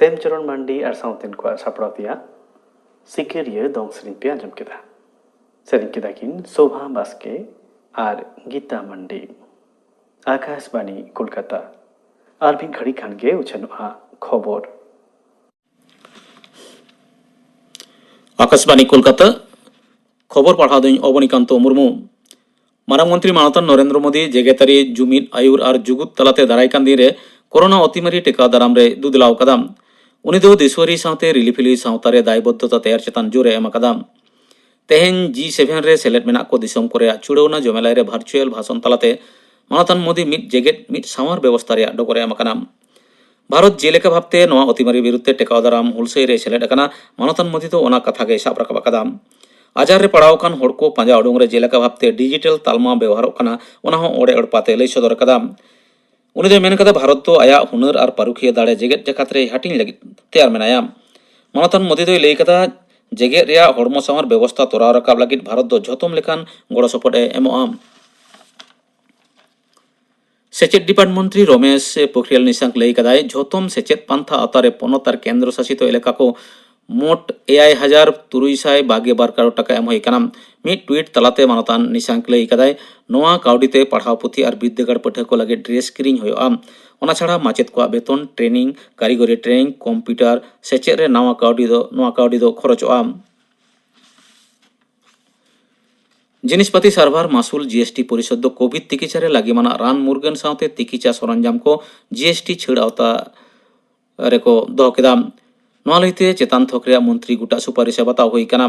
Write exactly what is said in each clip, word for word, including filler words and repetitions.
ᱯᱨᱮᱢ ᱪᱚᱨᱚᱬ ᱢᱟᱱᱰᱤ ᱟᱨ ᱥᱟᱶᱛᱮᱱ ᱠᱚᱣᱟᱜ ᱥᱟᱯᱲᱟᱣ ᱛᱮᱭᱟᱜ ᱥᱤᱠᱟᱹᱨᱤᱭᱟᱹ ᱫᱚᱝ ᱥᱮᱨᱮᱧ ᱯᱮ ᱟᱸᱡᱚᱢ ᱠᱮᱫᱟ᱾ ᱥᱮᱨᱮᱧ ᱠᱮᱫᱟ ᱠᱤᱱ ᱥᱳᱵᱷᱟ ᱵᱟᱥᱠᱮ ᱟᱨ ᱜᱤᱛᱟ ᱢᱟᱱᱰᱤ᱾ ᱟᱠᱟᱥᱵᱟᱬᱤ ᱠᱳᱞᱠᱟᱛᱟ᱾ ᱟᱨ ᱢᱤᱫ ᱜᱷᱟᱹᱲᱤ ᱠᱷᱟᱱ ᱜᱮ ᱩᱪᱷᱟᱹᱱᱚᱜᱼᱟ ᱠᱷᱚᱵᱚᱨ᱾ ᱟᱠᱟᱥᱵᱟᱬᱤ ᱠᱳᱞᱠᱟᱛᱟ᱾ ᱠᱷᱚᱵᱚᱨ ᱯᱟᱲᱦᱟᱣ ᱫᱚᱧ ᱚᱵᱚᱱᱤᱠᱟᱱᱛᱚ ᱢᱩᱨᱢᱩ᱾ ᱢᱟᱨᱟᱝ ᱢᱚᱱᱛᱨᱤ ᱢᱟᱱᱚᱛᱟᱱ ᱱᱚᱨᱮᱱᱫᱨᱚ ᱢᱳᱫᱤ ᱡᱮᱜᱮᱛᱟᱹᱨᱤ ᱡᱩᱢᱤᱫ ᱟᱹᱭᱩᱨ ᱟᱨ ᱡᱩᱜᱩᱫ ᱛᱟᱞᱟᱛᱮ ᱫᱟᱨᱟᱭ ᱠᱟᱱ ᱫᱤᱱ ᱨᱮ ᱠᱳᱨᱳᱱᱟ ᱚᱛᱤᱢᱟᱨᱤ ᱴᱮᱠᱟᱣ ᱫᱟᱨᱟᱢ ᱨᱮ ᱫᱩᱫᱽᱞᱟᱣ ᱠᱟᱫᱟ᱾ ᱩᱱᱤ ᱫᱚ ᱫᱤᱥᱣᱟᱹᱨᱤ ᱥᱟᱶᱛᱮ ᱨᱤᱞᱤᱯᱷᱤᱞᱤ ᱥᱟᱶᱛᱟ ᱨᱮ ᱫᱟᱭᱵᱚᱫᱽᱫᱷᱚᱛᱟ ᱛᱮᱭᱟᱨ ᱪᱮᱛᱟᱱ ᱡᱳᱨ ᱮ ᱮᱢ ᱟᱠᱟᱫᱟ᱾ ᱛᱮᱦᱮᱧ ᱡᱤ ᱥᱮᱵᱷᱮᱱ ᱨᱮ ᱥᱮᱞᱮᱫ ᱢᱮᱱᱟᱜ ᱠᱚ ᱫᱤᱥᱚᱢ ᱠᱚ ᱨᱮᱭᱟᱜ ᱪᱩᱲᱟᱹᱣᱱᱟ ᱡᱚᱢᱮᱞᱟᱭ ᱨᱮ ᱵᱷᱟᱨᱪᱩᱭᱟᱞ ᱵᱷᱟᱥᱚᱱ ᱛᱟᱞᱟᱛᱮ ᱢᱟᱱᱚᱛᱟᱱ ᱢᱳᱫᱤ ᱢᱤᱫ ᱡᱮᱜᱮᱛ ᱢᱤᱫ ᱥᱟᱶᱟᱨ ᱵᱮᱵᱚᱥᱛᱷᱟ ᱨᱮᱭᱟᱜ ᱰᱚᱜᱚᱨ ᱮ ᱮᱢ ᱟᱠᱟᱱᱟ᱾ ᱵᱷᱟᱨᱚᱛ ᱡᱮᱞᱮᱠᱟ ᱵᱷᱟᱵᱽᱛᱮ ᱱᱚᱣᱟ ᱚᱛᱤᱢᱟᱨᱤ ᱵᱤᱨᱩᱫᱽ ᱛᱮ ᱴᱮᱠᱟᱣ ᱫᱟᱨᱟᱢ ᱦᱩᱞᱥᱟᱹᱭ ᱨᱮ ᱥᱮᱞᱮᱫ ᱟᱠᱟᱱᱟ, ᱢᱟᱱᱚᱛᱟᱱ ᱢᱳᱫᱤ ᱫᱚ ᱚᱱᱟ ᱠᱟᱛᱷᱟ ᱜᱮᱭ ᱥᱟᱵ ᱨᱟᱠᱟᱵ ᱟᱠᱟᱫᱟ᱾ ᱟᱡᱟᱨ ᱨᱮ ᱯᱟᱲᱟᱣ ᱟᱠᱟᱱ ᱦᱚᱲ ᱠᱚ ᱯᱟᱸᱡᱟ ᱩᱰᱩᱝ ᱨᱮ ᱡᱮᱞᱮᱠᱟ ᱵᱷᱟᱵᱽᱛᱮ ᱰᱤᱡᱤᱴᱟᱞ ᱛᱟᱞᱢᱟ ᱵᱮᱣᱦᱟᱨᱚᱜ ᱠᱟᱱᱟ, ᱚᱱᱟ ᱦᱚᱸ ᱚᱲᱮ ᱚᱲᱯᱟᱛᱮ ᱞᱟᱹᱭ ᱥᱚᱫᱚᱨ ᱟᱠᱟᱫᱟ᱾ ᱩᱱᱤ ᱫᱚᱭ ᱢᱮᱱ ᱠᱟᱫᱟ, ᱵᱷᱟᱨᱚᱛ ᱫᱚ ᱟᱭᱟᱜ ᱦᱩᱱᱟᱹᱨ ᱟᱨ ᱯᱟᱹᱨᱩᱠᱷᱤᱭᱟᱹ ᱫᱟᱲᱮ ᱡᱮᱜᱮᱛ ᱡᱟᱠᱟᱛ ᱨᱮᱭ ᱦᱟᱹᱴᱤᱧ ᱞᱟᱹᱜᱤᱫ ᱛᱮᱭᱟᱨ ᱢᱮᱱᱟᱭᱟ᱾ ᱢᱟᱱᱚᱛᱟᱱ ᱢᱳᱫᱤ ᱫᱚᱭ ᱞᱟᱹᱭ ᱠᱟᱫᱟ, ᱡᱮᱜᱮᱛ ᱨᱮᱭᱟᱜ ᱦᱚᱲᱢᱚ ᱥᱟᱶᱟᱨ ᱵᱮᱵᱚᱥᱛᱷᱟ ᱛᱚᱨᱟᱣ ᱨᱟᱠᱟᱵ ᱞᱟᱹᱜᱤᱫ ᱵᱷᱟᱨᱚᱛ ᱫᱚ ᱡᱷᱚᱛᱚᱢ ᱞᱮᱠᱟᱱ ᱜᱚᱲᱚ ᱥᱚᱯᱚᱦᱚᱫ ᱮ ᱮᱢᱚᱜᱼᱟ᱾ ᱥᱮᱪᱮᱫ ᱰᱤᱯᱟᱨᱴ ᱢᱚᱱᱛᱨᱤ ᱨᱚᱢᱮᱥ ᱯᱳᱠᱷᱨᱤᱭᱟᱞ ᱱᱤᱥᱟᱝᱠ ᱞᱟᱹᱭ ᱠᱟᱫᱟᱭ, ᱡᱷᱚᱛᱚᱢ ᱥᱮᱪᱮᱫ ᱯᱟᱱᱛᱷᱟ ᱟᱣᱛᱟ ᱨᱮ ᱯᱚᱱᱚᱛ ᱟᱨ ᱠᱮᱱᱫᱨᱚ ᱥᱟᱥᱤᱛ ᱮᱞᱟᱠᱟ ᱠᱚ ᱢᱳᱴ ᱮᱭᱟᱭ ᱦᱟᱡᱟᱨ ᱛᱩᱨᱩᱭ ᱥᱟᱭ ᱵᱟᱜᱮ ᱵᱟᱨ ᱠᱟᱨᱳᱲ ᱴᱟᱠᱟ ᱮᱢ ᱦᱩᱭ ᱟᱠᱟᱱᱟ᱾ ᱢᱤᱫ ᱴᱩᱭᱤᱴ ᱛᱟᱞᱟᱛᱮ ᱢᱟᱱᱚᱛᱟᱱ ᱱᱤᱥᱟᱝᱠ ᱞᱟᱹᱭ ᱠᱟᱫᱟᱭ, ᱱᱚᱣᱟ ᱠᱟᱹᱣᱰᱤ ᱛᱮ ᱯᱟᱲᱦᱟᱣ ᱯᱩᱛᱷᱤ ᱟᱨ ᱵᱤᱨᱫᱟᱹᱜᱟᱲ ᱯᱟᱹᱴᱷᱩᱣᱟᱹ ᱠᱚ ᱞᱟᱹᱜᱤᱫ ᱰᱨᱮᱥ ᱠᱤᱨᱤᱧ ᱦᱩᱭᱩᱜᱼᱟ᱾ ᱚᱱᱟ ᱪᱷᱟᱲᱟ ᱢᱟᱪᱮᱫ ᱠᱚᱣᱟᱜ ᱵᱮᱛᱚᱱ, ᱴᱨᱮᱱᱤᱝ, ᱠᱟᱹᱨᱤᱜᱚᱨᱤ ᱴᱨᱮᱱᱤᱝ, ᱠᱚᱢᱯᱤᱭᱩᱴᱟᱨ ᱥᱮᱪᱮᱫ ᱨᱮ ᱱᱟᱣᱟ ᱠᱟᱹᱣᱰᱤ ᱫᱚ, ᱱᱚᱣᱟ ᱠᱟᱹᱣᱰᱤ ᱫᱚ ᱠᱷᱚᱨᱚᱪᱚᱜᱼᱟ᱾ ᱡᱤᱱᱤᱥᱯᱟᱹᱛᱤ ᱥᱟᱨᱵᱷᱟᱨ ᱢᱟᱥᱩᱞ, ᱡᱤ ᱮᱥ ᱴᱤ, ᱯᱚᱨᱤᱥᱚᱫ ᱫᱚ ᱠᱳᱵᱷᱤᱰ ᱛᱤᱠᱤᱪᱷᱟ ᱨᱮ ᱞᱟᱹᱜᱤ ᱢᱟᱱᱟᱜ ᱨᱟᱱ ᱢᱩᱨᱜᱟᱹᱱ ᱥᱟᱶᱛᱮ ᱛᱤᱠᱤᱪᱷᱟ ᱥᱚᱨᱚᱧᱡᱟᱢ ᱠᱚ ᱡᱤ ᱮᱥ ᱴᱤ ᱪᱷᱟᱹᱲ ᱟᱣᱛᱟ ᱨᱮᱠᱚ ᱫᱚᱦᱚ ᱠᱮᱫᱟ᱾ ᱱᱚᱣᱟ ᱞᱟᱹᱭᱛᱮ ᱪᱮᱛᱟᱱ ᱛᱷᱚᱠ ᱨᱮᱭᱟᱜ ᱢᱚᱱᱛᱨᱤ ᱜᱚᱴᱟ ᱥᱩᱯᱟᱨᱤᱥ ᱮ ᱵᱟᱛᱟᱣ ᱦᱩᱭ ᱟᱠᱟᱱᱟ᱾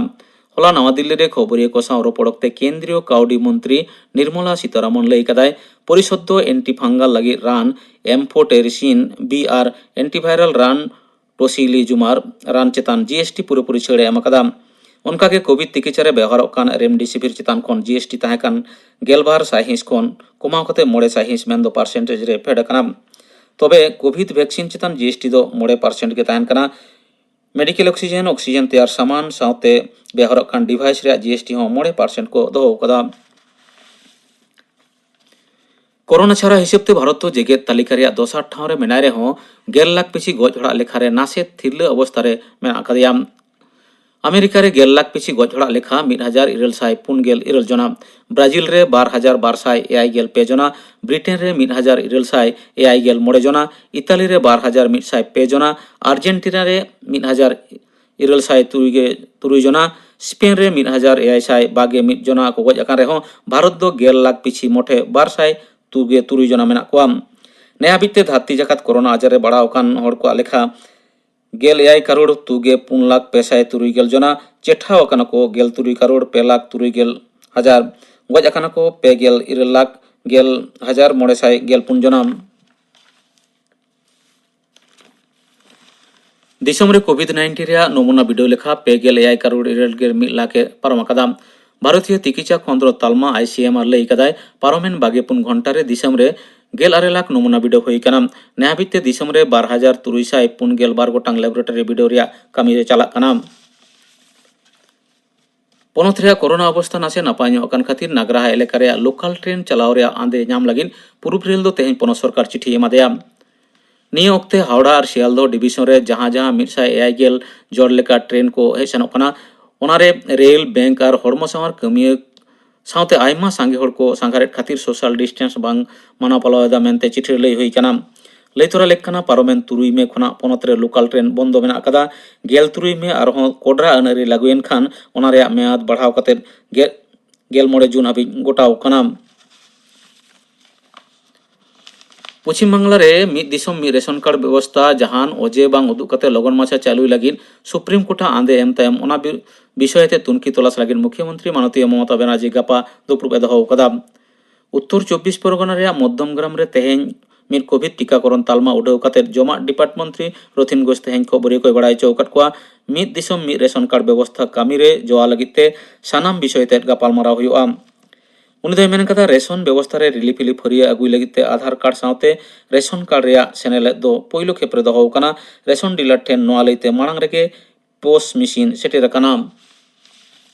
ᱦᱚᱞᱟ ᱱᱟᱣᱟ ᱫᱤᱞᱞᱤ ᱨᱮ ᱠᱷᱚᱵᱚᱨᱤᱭᱟᱹ ᱠᱚ ᱥᱟᱶ ᱨᱚᱯᱚᱲ ᱚᱠᱛᱮ ᱠᱮᱱᱫᱨᱤᱭᱚ ᱠᱟᱹᱣᱰᱤ ᱢᱚᱱᱛᱨᱤ ᱱᱤᱨᱢᱚᱞᱟ ᱥᱤᱛᱟᱨᱟᱢᱚᱱ ᱞᱟᱹᱭ ᱠᱟᱫᱟᱭ, ᱯᱚᱨᱤᱥᱚᱫ ᱫᱚ ᱮᱱᱴᱤᱯᱷᱟᱝᱜᱟᱞ ᱞᱟᱹᱜᱤᱫ ᱨᱟᱱ, ᱮᱢᱯᱷᱳᱴᱮᱨᱤᱥᱤᱱ ᱵᱤ ᱟᱨ ᱮᱱᱴᱤᱵᱷᱟᱭᱨᱟᱞ ᱨᱟᱱ ᱴᱳᱥᱤᱞᱤᱡᱩᱢᱟᱨ ᱨᱟᱱ ᱪᱮᱛᱟᱱ ᱡᱤ ᱮᱥ ᱴᱤ ᱯᱩᱨᱟᱹᱯᱩᱨᱤ ᱪᱷᱟᱹᱲ ᱮ ᱮᱢ ᱟᱠᱟᱫᱟ᱾ ᱚᱱᱠᱟᱜᱮ ᱠᱳᱵᱷᱤᱰ ᱛᱤᱠᱤᱪᱷᱟ ᱨᱮ ᱵᱮᱣᱦᱟᱨᱚᱜ ᱠᱟᱱ ᱨᱮᱢᱰᱤᱥᱤᱵᱷᱤᱨ ᱪᱮᱛᱟᱱ ᱠᱷᱚᱱ ᱡᱤ ᱮᱥ ᱴᱤ ᱛᱟᱦᱮᱸ ᱠᱟᱱ ᱜᱮᱞᱵᱟᱨ ᱥᱟᱭᱦᱤᱸᱥ ᱠᱷᱚᱱ ᱠᱚᱢᱟᱣ ᱠᱟᱛᱮ ᱢᱚᱬᱮ ᱥᱟᱭᱦᱤᱸᱥ ᱢᱮᱱᱫᱚ ᱯᱟᱨᱥᱮᱱᱴᱮᱡᱽ ᱨᱮ ᱯᱷᱮᱰ ᱟᱠᱟᱱᱟ᱾ ᱛᱚᱵᱮ ᱠᱳᱵᱷᱤᱰ ᱵᱷᱮᱠᱥᱤᱱ ᱪᱮᱛᱟᱱ ᱡᱤ ᱮᱥ ᱴᱤ ᱫᱚ ᱢᱚᱬᱮ ᱯᱟᱨᱥᱮᱱᱴ ᱜᱮ ᱛᱟᱦᱮᱱ ᱠᱟᱱᱟ᱾ ᱢᱮᱰᱤᱠᱮᱞ ᱚᱠᱥᱤᱡᱮᱱ, ᱚᱠᱥᱤᱡᱮᱱ ᱛᱮᱭᱟᱨ ᱥᱟᱢᱟᱱ ᱥᱟᱶᱛᱮ ᱵᱮᱣᱦᱟᱨᱚᱜ ᱠᱟᱱ ᱰᱤᱵᱷᱟᱭᱤᱥ ᱨᱮᱭᱟᱜ ᱡᱤ ᱮᱥ ᱴᱤ ᱦᱚᱸ ᱢᱚᱬᱮ ᱯᱟᱨᱥᱮᱱᱴ ᱠᱚ ᱫᱚᱦᱚ ᱟᱠᱟᱫᱟ᱾ ᱠᱳᱨᱳᱱᱟ ᱪᱷᱟᱲᱟ ᱦᱤᱥᱟᱹᱵ ᱛᱮ ᱵᱷᱟᱨᱚᱛ ᱫᱚ ᱡᱮᱜᱮᱛ ᱛᱟᱹᱞᱤᱠᱟ ᱨᱮᱭᱟᱜ ᱫᱚᱥᱟᱨ ᱴᱷᱟᱶ ᱨᱮ ᱢᱮᱱᱟᱭ ᱨᱮᱦᱚᱸ, ᱜᱮᱞ ᱞᱟᱠᱷ ᱯᱤᱪᱷᱤ ᱜᱚᱡ ᱦᱚᱲᱟᱜ ᱞᱮᱠᱷᱟ ᱨᱮ ᱱᱟᱥᱮ ᱛᱤᱨᱞᱟᱹ ᱚᱵᱚᱥᱛᱟ ᱨᱮ ᱢᱮᱱᱟᱜ ᱟᱠᱟᱫᱮᱭᱟ᱾ ᱟᱢᱮᱨᱤᱠᱟ ᱨᱮ ᱜᱮᱞ ᱞᱟᱠᱷ ᱯᱤᱪᱷᱤ ᱜᱚᱡ ᱦᱚᱲᱟᱜ ᱞᱮᱠᱷᱟ ᱢᱤᱫ ᱦᱟᱡᱟᱨ ᱤᱨᱟᱹᱞ ᱥᱟᱭ ᱯᱩᱱ ᱜᱮᱞ ᱤᱨᱟᱹᱞ ᱡᱚᱱᱟ, ᱵᱨᱟᱡᱤᱞ ᱨᱮ ᱵᱟᱨ ᱦᱟᱡᱟᱨ ᱵᱟᱨ ᱥᱟᱭ ᱮᱭᱟᱭ ᱜᱮᱞ ᱯᱮ ᱡᱚᱱᱟ, ᱵᱨᱤᱴᱮᱱ ᱨᱮ ᱢᱤᱫ ᱦᱟᱡᱟᱨ ᱤᱨᱟᱹᱞ ᱥᱟᱭ ᱮᱭᱟᱭ ᱜᱮᱞ ᱢᱚᱬᱮ ᱡᱚᱱᱟ, ᱤᱛᱟᱞᱤ ᱨᱮ ᱵᱟᱨ ᱦᱟᱡᱟᱨ ᱢᱤᱫ ᱥᱟᱭ ᱯᱮ ᱡᱚᱱᱟ, ᱟᱨᱡᱮᱱᱴᱤᱱᱟ ᱨᱮ ᱢᱤᱫ ᱦᱟᱡᱟᱨ ᱤᱨᱟᱹᱞ ᱥᱟᱭ ᱛᱩᱨᱩᱭ ᱜᱮ ᱛᱩᱨᱩᱭ ᱡᱚᱱᱟ, ᱥᱯᱮᱱ ᱨᱮ ᱢᱤᱫ ᱦᱟᱡᱟᱨ ᱮᱭᱟᱭ ᱥᱟᱭ ᱵᱟᱜᱮ ᱢᱤᱫ ᱡᱚᱱᱟ ᱠᱚ ᱜᱚᱡ ᱟᱠᱟᱱ ᱨᱮᱦᱚᱸ, ᱵᱷᱟᱨᱚᱛ ᱫᱚ ᱜᱮᱞ ᱞᱟᱠᱷ ᱯᱤᱪᱷᱤ ᱢᱚᱴᱷᱮ ᱵᱟᱨ ᱥᱟᱭ ᱛᱩᱜᱮ ᱛᱩᱨᱩᱭ ᱡᱚᱱᱟ ᱢᱮᱱᱟᱜ ᱠᱚᱣᱟ᱾ ᱱᱮ ᱦᱟᱹᱵᱤᱡ ᱛᱮ ᱫᱷᱟᱹᱨᱛᱤ ᱡᱟᱠᱟᱛ ᱠᱳᱨᱳᱱᱟ ᱟᱡᱟᱨ ᱨᱮ ᱵᱟᱲᱟᱣ ᱟᱠᱟᱱ ᱦᱚᱲ ᱠᱚᱣᱟᱜ ᱞᱮᱠᱷᱟ ᱜᱮᱞ ᱮᱭᱟᱭ ᱠᱟᱨᱳᱲ ᱛᱩᱜᱮ ᱯᱩᱱ ᱞᱟᱠᱷ ᱯᱮ ᱥᱟᱭ ᱛᱩᱨᱩᱭ ᱜᱮᱞ ᱡᱚᱱᱟ, ᱪᱮᱴᱷᱟᱣ ᱟᱠᱟᱱᱟ ᱠᱚ ᱜᱮᱞ ᱛᱩᱨᱩᱭ ᱠᱟᱨᱳᱲ ᱯᱮ ᱞᱟᱠᱷ ᱛᱩᱨᱩᱭ ᱜᱮᱞ ᱦᱟᱡᱟᱨ, ᱜᱚᱡ ᱟᱠᱟᱱᱟ ᱠᱚ ᱯᱮ ᱜᱮᱞ ᱤᱨᱟᱹᱞ ᱞᱟᱠᱷ ᱜᱮᱞ ᱦᱟᱡᱟᱨ ᱢᱚᱬᱮ ᱥᱟᱭ ᱜᱮᱞ ᱯᱩᱱ ᱡᱚᱱᱟ᱾ ᱫᱤᱥᱚᱢ ᱨᱮ ᱠᱳᱵᱷᱤᱰ ᱱᱟᱭᱤᱱᱴᱤᱱ ᱨᱮᱭᱟᱜ ᱱᱚᱢᱩᱱᱟ ᱵᱤᱰᱟᱹᱣ ᱞᱮᱠᱷᱟ ᱯᱮ ᱜᱮᱞ ᱮᱭᱟᱭ ᱠᱟᱨᱳᱲ ᱤᱨᱟᱹᱞ ᱜᱮᱞ ᱢᱤᱫ ᱞᱟᱠᱷ ᱮ ᱯᱟᱨᱚᱢ ᱟᱠᱟᱫᱟ᱾ ᱵᱷᱟᱨᱚᱛᱤᱭᱚ ᱛᱤᱠᱤᱪᱷᱟ ᱠᱷᱚᱸᱫᱽᱨᱚᱸᱫᱽ ᱛᱟᱞᱢᱟ, ᱟᱭ ᱥᱤ ᱮᱢ ᱟᱨ, ᱞᱟᱹᱭ ᱟᱠᱟᱫᱟᱭ, ᱯᱟᱨᱚᱢᱮᱱ ᱵᱟᱜᱮ ᱯᱩᱱ ᱜᱷᱚᱱᱴᱟ ᱨᱮ ᱫᱤᱥᱚᱢ ᱨᱮ ᱜᱮᱞ ᱟᱨᱮ ᱞᱟᱠᱷ ᱱᱚᱢᱩᱱᱟ ᱵᱤᱰᱟᱹᱣ ᱦᱩᱭ ᱟᱠᱟᱱᱟ᱾ ᱱᱮ ᱦᱟᱹᱵᱤᱡ ᱛᱮ ᱫᱤᱥᱚᱢ ᱨᱮ ᱵᱟᱨ ᱦᱟᱡᱟᱨ ᱛᱩᱨᱩᱭ ᱥᱟᱭ ᱯᱩᱱ ᱜᱮᱞ ᱵᱟᱨ ᱜᱚᱴᱟᱝ ᱞᱮᱵᱚᱨᱮᱴᱚᱨᱤ ᱵᱤᱰᱟᱹᱣ ᱨᱮᱭᱟᱜ ᱠᱟᱹᱢᱤ ᱨᱮ ᱪᱟᱞᱟᱜ ᱠᱟᱱᱟ᱾ ᱯᱚᱱᱚᱛ ᱨᱮᱭᱟᱜ ᱠᱳᱨᱳᱱᱟ ᱚᱵᱚᱥᱛᱟ ᱱᱟᱥᱮ ᱱᱟᱯᱟᱭ ᱧᱚᱜ ᱟᱠᱟᱱ ᱠᱷᱟᱹᱛᱤᱨ ᱱᱟᱜᱽᱨᱟᱦᱟ ᱮᱞᱟᱠᱟ ᱨᱮᱭᱟᱜ ᱞᱳᱠᱟᱞ ᱴᱨᱮᱱ ᱪᱟᱞᱟᱣ ᱨᱮᱭᱟᱜ ᱟᱸᱫᱮ ᱧᱟᱢ ᱞᱟᱹᱜᱤᱫ ᱯᱩᱨᱩᱵᱽ ᱨᱮᱞ ᱫᱚ ᱛᱮᱦᱮᱧ ᱯᱚᱱᱚᱛ ᱥᱚᱨᱠᱟᱨ ᱪᱤᱴᱷᱤᱭ ᱮᱢᱟᱫᱮᱭᱟ᱾ ᱱᱤᱭᱟᱹ ᱚᱠᱛᱮ ᱦᱟᱣᱲᱟ ᱟᱨ ᱥᱤᱭᱟᱞᱫᱚᱦ ᱰᱤᱵᱤᱥᱚᱱ ᱨᱮ ᱡᱟᱦᱟᱸ ᱡᱟᱦᱟᱸ ᱢᱤᱫ ᱥᱟᱭ ᱮᱭᱟᱭ ᱜᱮᱞ ᱡᱚᱲ ᱞᱮᱠᱟ ᱴᱨᱮᱱ ᱠᱚ ᱦᱮᱡ ᱥᱮᱱᱚᱜ ᱠᱟᱱᱟ, ᱚᱱᱟᱨᱮ ᱨᱮᱞ, ᱵᱮᱝᱠ ᱟᱨ ᱦᱚᱲᱢᱚ ᱥᱟᱶᱟᱨ ᱠᱟᱹᱢᱤᱭᱟᱹ ᱥᱟᱶᱛᱮ ᱟᱭᱢᱟ ᱥᱟᱸᱜᱮ ᱦᱚᱲ ᱠᱚ ᱥᱟᱸᱜᱷᱟᱨᱮᱫ ᱠᱷᱟᱹᱛᱤᱨ ᱥᱳᱥᱟᱞ ᱰᱤᱥᱴᱮᱱᱥ ᱵᱟᱝ ᱢᱟᱱᱟᱣ ᱯᱟᱞᱟᱣ ᱮᱫᱟ ᱢᱮᱱᱛᱮ ᱪᱤᱴᱷᱤ ᱨᱮ ᱞᱟᱹᱭ ᱦᱩᱭ ᱟᱠᱟᱱᱟ᱾ ᱞᱟᱹᱭ ᱛᱚᱨᱟ ᱞᱮᱠ ᱠᱟᱱᱟ, ᱯᱟᱨᱚᱢᱮᱱ ᱛᱩᱨᱩᱭ ᱢᱮ ᱠᱷᱚᱱᱟᱜ ᱯᱚᱱᱚᱛ ᱨᱮ ᱞᱳᱠᱟᱞ ᱴᱨᱮᱱ ᱵᱚᱱᱫᱚ ᱢᱮᱱᱟᱜ ᱟᱠᱟᱫᱟ᱾ ᱜᱮᱞ ᱛᱩᱨᱩᱭ ᱢᱮ ᱟᱨᱦᱚᱸ ᱠᱚᱰᱨᱟ ᱟᱹᱱ ᱟᱹᱨᱤ ᱞᱟᱹᱜᱩᱭᱮᱱ ᱠᱷᱟᱱ ᱚᱱᱟ ᱨᱮᱭᱟᱜ ᱢᱮᱭᱟᱫ ᱵᱟᱲᱦᱟᱣ ᱠᱟᱛᱮ ᱜᱮ ᱜᱮᱞ ᱢᱚᱬᱮ ᱡᱩᱱ ᱦᱟᱹᱵᱤᱡ ᱜᱚᱴᱟᱣ ᱠᱟᱱᱟ᱾ ᱯᱚᱪᱷᱤᱢ ᱵᱟᱝᱞᱟ ᱨᱮ ᱢᱤᱫ ᱫᱤᱥᱚᱢ ᱢᱤᱫ ᱨᱮᱥᱚᱱ ᱠᱟᱨᱰ ᱵᱮᱵᱚᱥᱛᱟ ᱡᱟᱦᱟᱱ ᱚᱡᱮ ᱵᱟᱝ ᱩᱫᱩᱜ ᱠᱟᱛᱮ ᱞᱚᱜᱚᱱ ᱢᱟᱪᱷᱟ ᱪᱟᱹᱞᱩᱭ ᱞᱟᱹᱜᱤᱫ ᱥᱩᱯᱨᱤᱢ ᱠᱳᱨᱴ ᱟᱜ ᱟᱸᱫᱮ ᱮᱢ ᱛᱟᱭᱚᱢ ᱚᱱᱟ ᱵᱤ-, ᱵᱤᱥᱚᱭ ᱛᱮ ᱛᱩᱱᱠᱷᱤ ᱛᱚᱞᱟᱥ ᱞᱟᱹᱜᱤᱫ ᱢᱩᱠᱷᱭᱚᱢᱚᱱᱛᱨᱤ ᱢᱟᱱᱚᱛᱤᱭᱚ ᱢᱚᱢᱚᱛᱟ ᱵᱟᱱᱟᱨᱡᱤ ᱜᱟᱯᱟ ᱫᱩᱯᱲᱩᱵ ᱮ ᱫᱚᱦᱚ ᱟᱠᱟᱫᱟ᱾ ᱩᱛᱛᱚᱨ ᱪᱚᱵᱵᱤᱥ ᱯᱚᱨᱜᱚᱱᱟ ᱨᱮᱭᱟᱜ ᱢᱚᱫᱽᱫᱷᱚᱢ ᱜᱨᱟᱢ ᱨᱮ ᱛᱮᱦᱮᱧ ᱢᱤᱫ ᱠᱳᱵᱷᱤᱰ ᱴᱤᱠᱟᱠᱚᱨᱚᱱ ᱛᱟᱞᱢᱟ ᱩᱰᱷᱟᱹᱣ ᱠᱟᱛᱮ ᱡᱚᱢᱟᱜ ᱰᱤᱯᱟᱨᱴ ᱢᱚᱱᱛᱨᱤ ᱨᱚᱛᱷᱤᱱ ᱜᱷᱳᱥ ᱛᱮᱦᱮᱧ ᱠᱷᱚᱵᱚᱨᱤᱭᱟᱹ ᱠᱚᱭ ᱵᱟᱲᱟᱭ ᱦᱚᱪᱚ ᱟᱠᱟᱫ ᱠᱚᱣᱟ᱾ ᱢᱤᱫ ᱫᱤᱥᱚᱢ ᱢᱤᱫ ᱨᱮᱥᱚᱱ ᱠᱟᱨᱰ ᱵᱮᱵᱚᱥᱛᱷᱟ ᱠᱟᱹᱢᱤ ᱨᱮ ᱡᱚᱣᱟ ᱞᱟᱹᱜᱤᱫ ᱛᱮ ᱥᱟᱱᱟᱢ ᱵᱤᱥᱚᱭ ᱛᱮᱫ ᱜᱟᱯᱟᱞᱢᱟᱨᱟᱣ ᱦᱩᱭᱩᱜᱼᱟ᱾ ᱩᱱᱤ ᱫᱚᱭ ᱢᱮᱱ ᱠᱟᱫᱟ, ᱨᱮᱥᱚᱱ ᱵᱮᱵᱚᱥᱛᱷᱟ ᱨᱮ ᱨᱤᱞᱤᱯᱷ ᱦᱤᱞᱤᱯᱷ ᱦᱟᱹᱨᱭᱟᱹ ᱟᱹᱜᱩᱭ ᱞᱟᱹᱜᱤᱫ ᱛᱮ ᱟᱫᱷᱟᱨ ᱠᱟᱨᱰ ᱥᱟᱶᱛᱮ ᱨᱮᱥᱚᱱ ᱠᱟᱨᱰ ᱨᱮᱭᱟᱜ ᱥᱮᱱᱮᱞᱮᱫ ᱫᱚ ᱯᱳᱭᱞᱳ ᱠᱷᱮᱯ ᱨᱮ ᱫᱚᱦᱚ ᱟᱠᱟᱱᱟ᱾ ᱨᱮᱥᱚᱱ ᱰᱤᱞᱟᱨ ᱴᱷᱮᱱ ᱱᱚᱣᱟ ᱞᱟᱹᱭᱛᱮ ᱢᱟᱲᱟᱝ ᱨᱮᱜᱮ ᱯᱳᱥ ᱢᱮᱥᱤᱱ ᱥᱮᱴᱮᱨ ᱟᱠᱟᱱᱟ᱾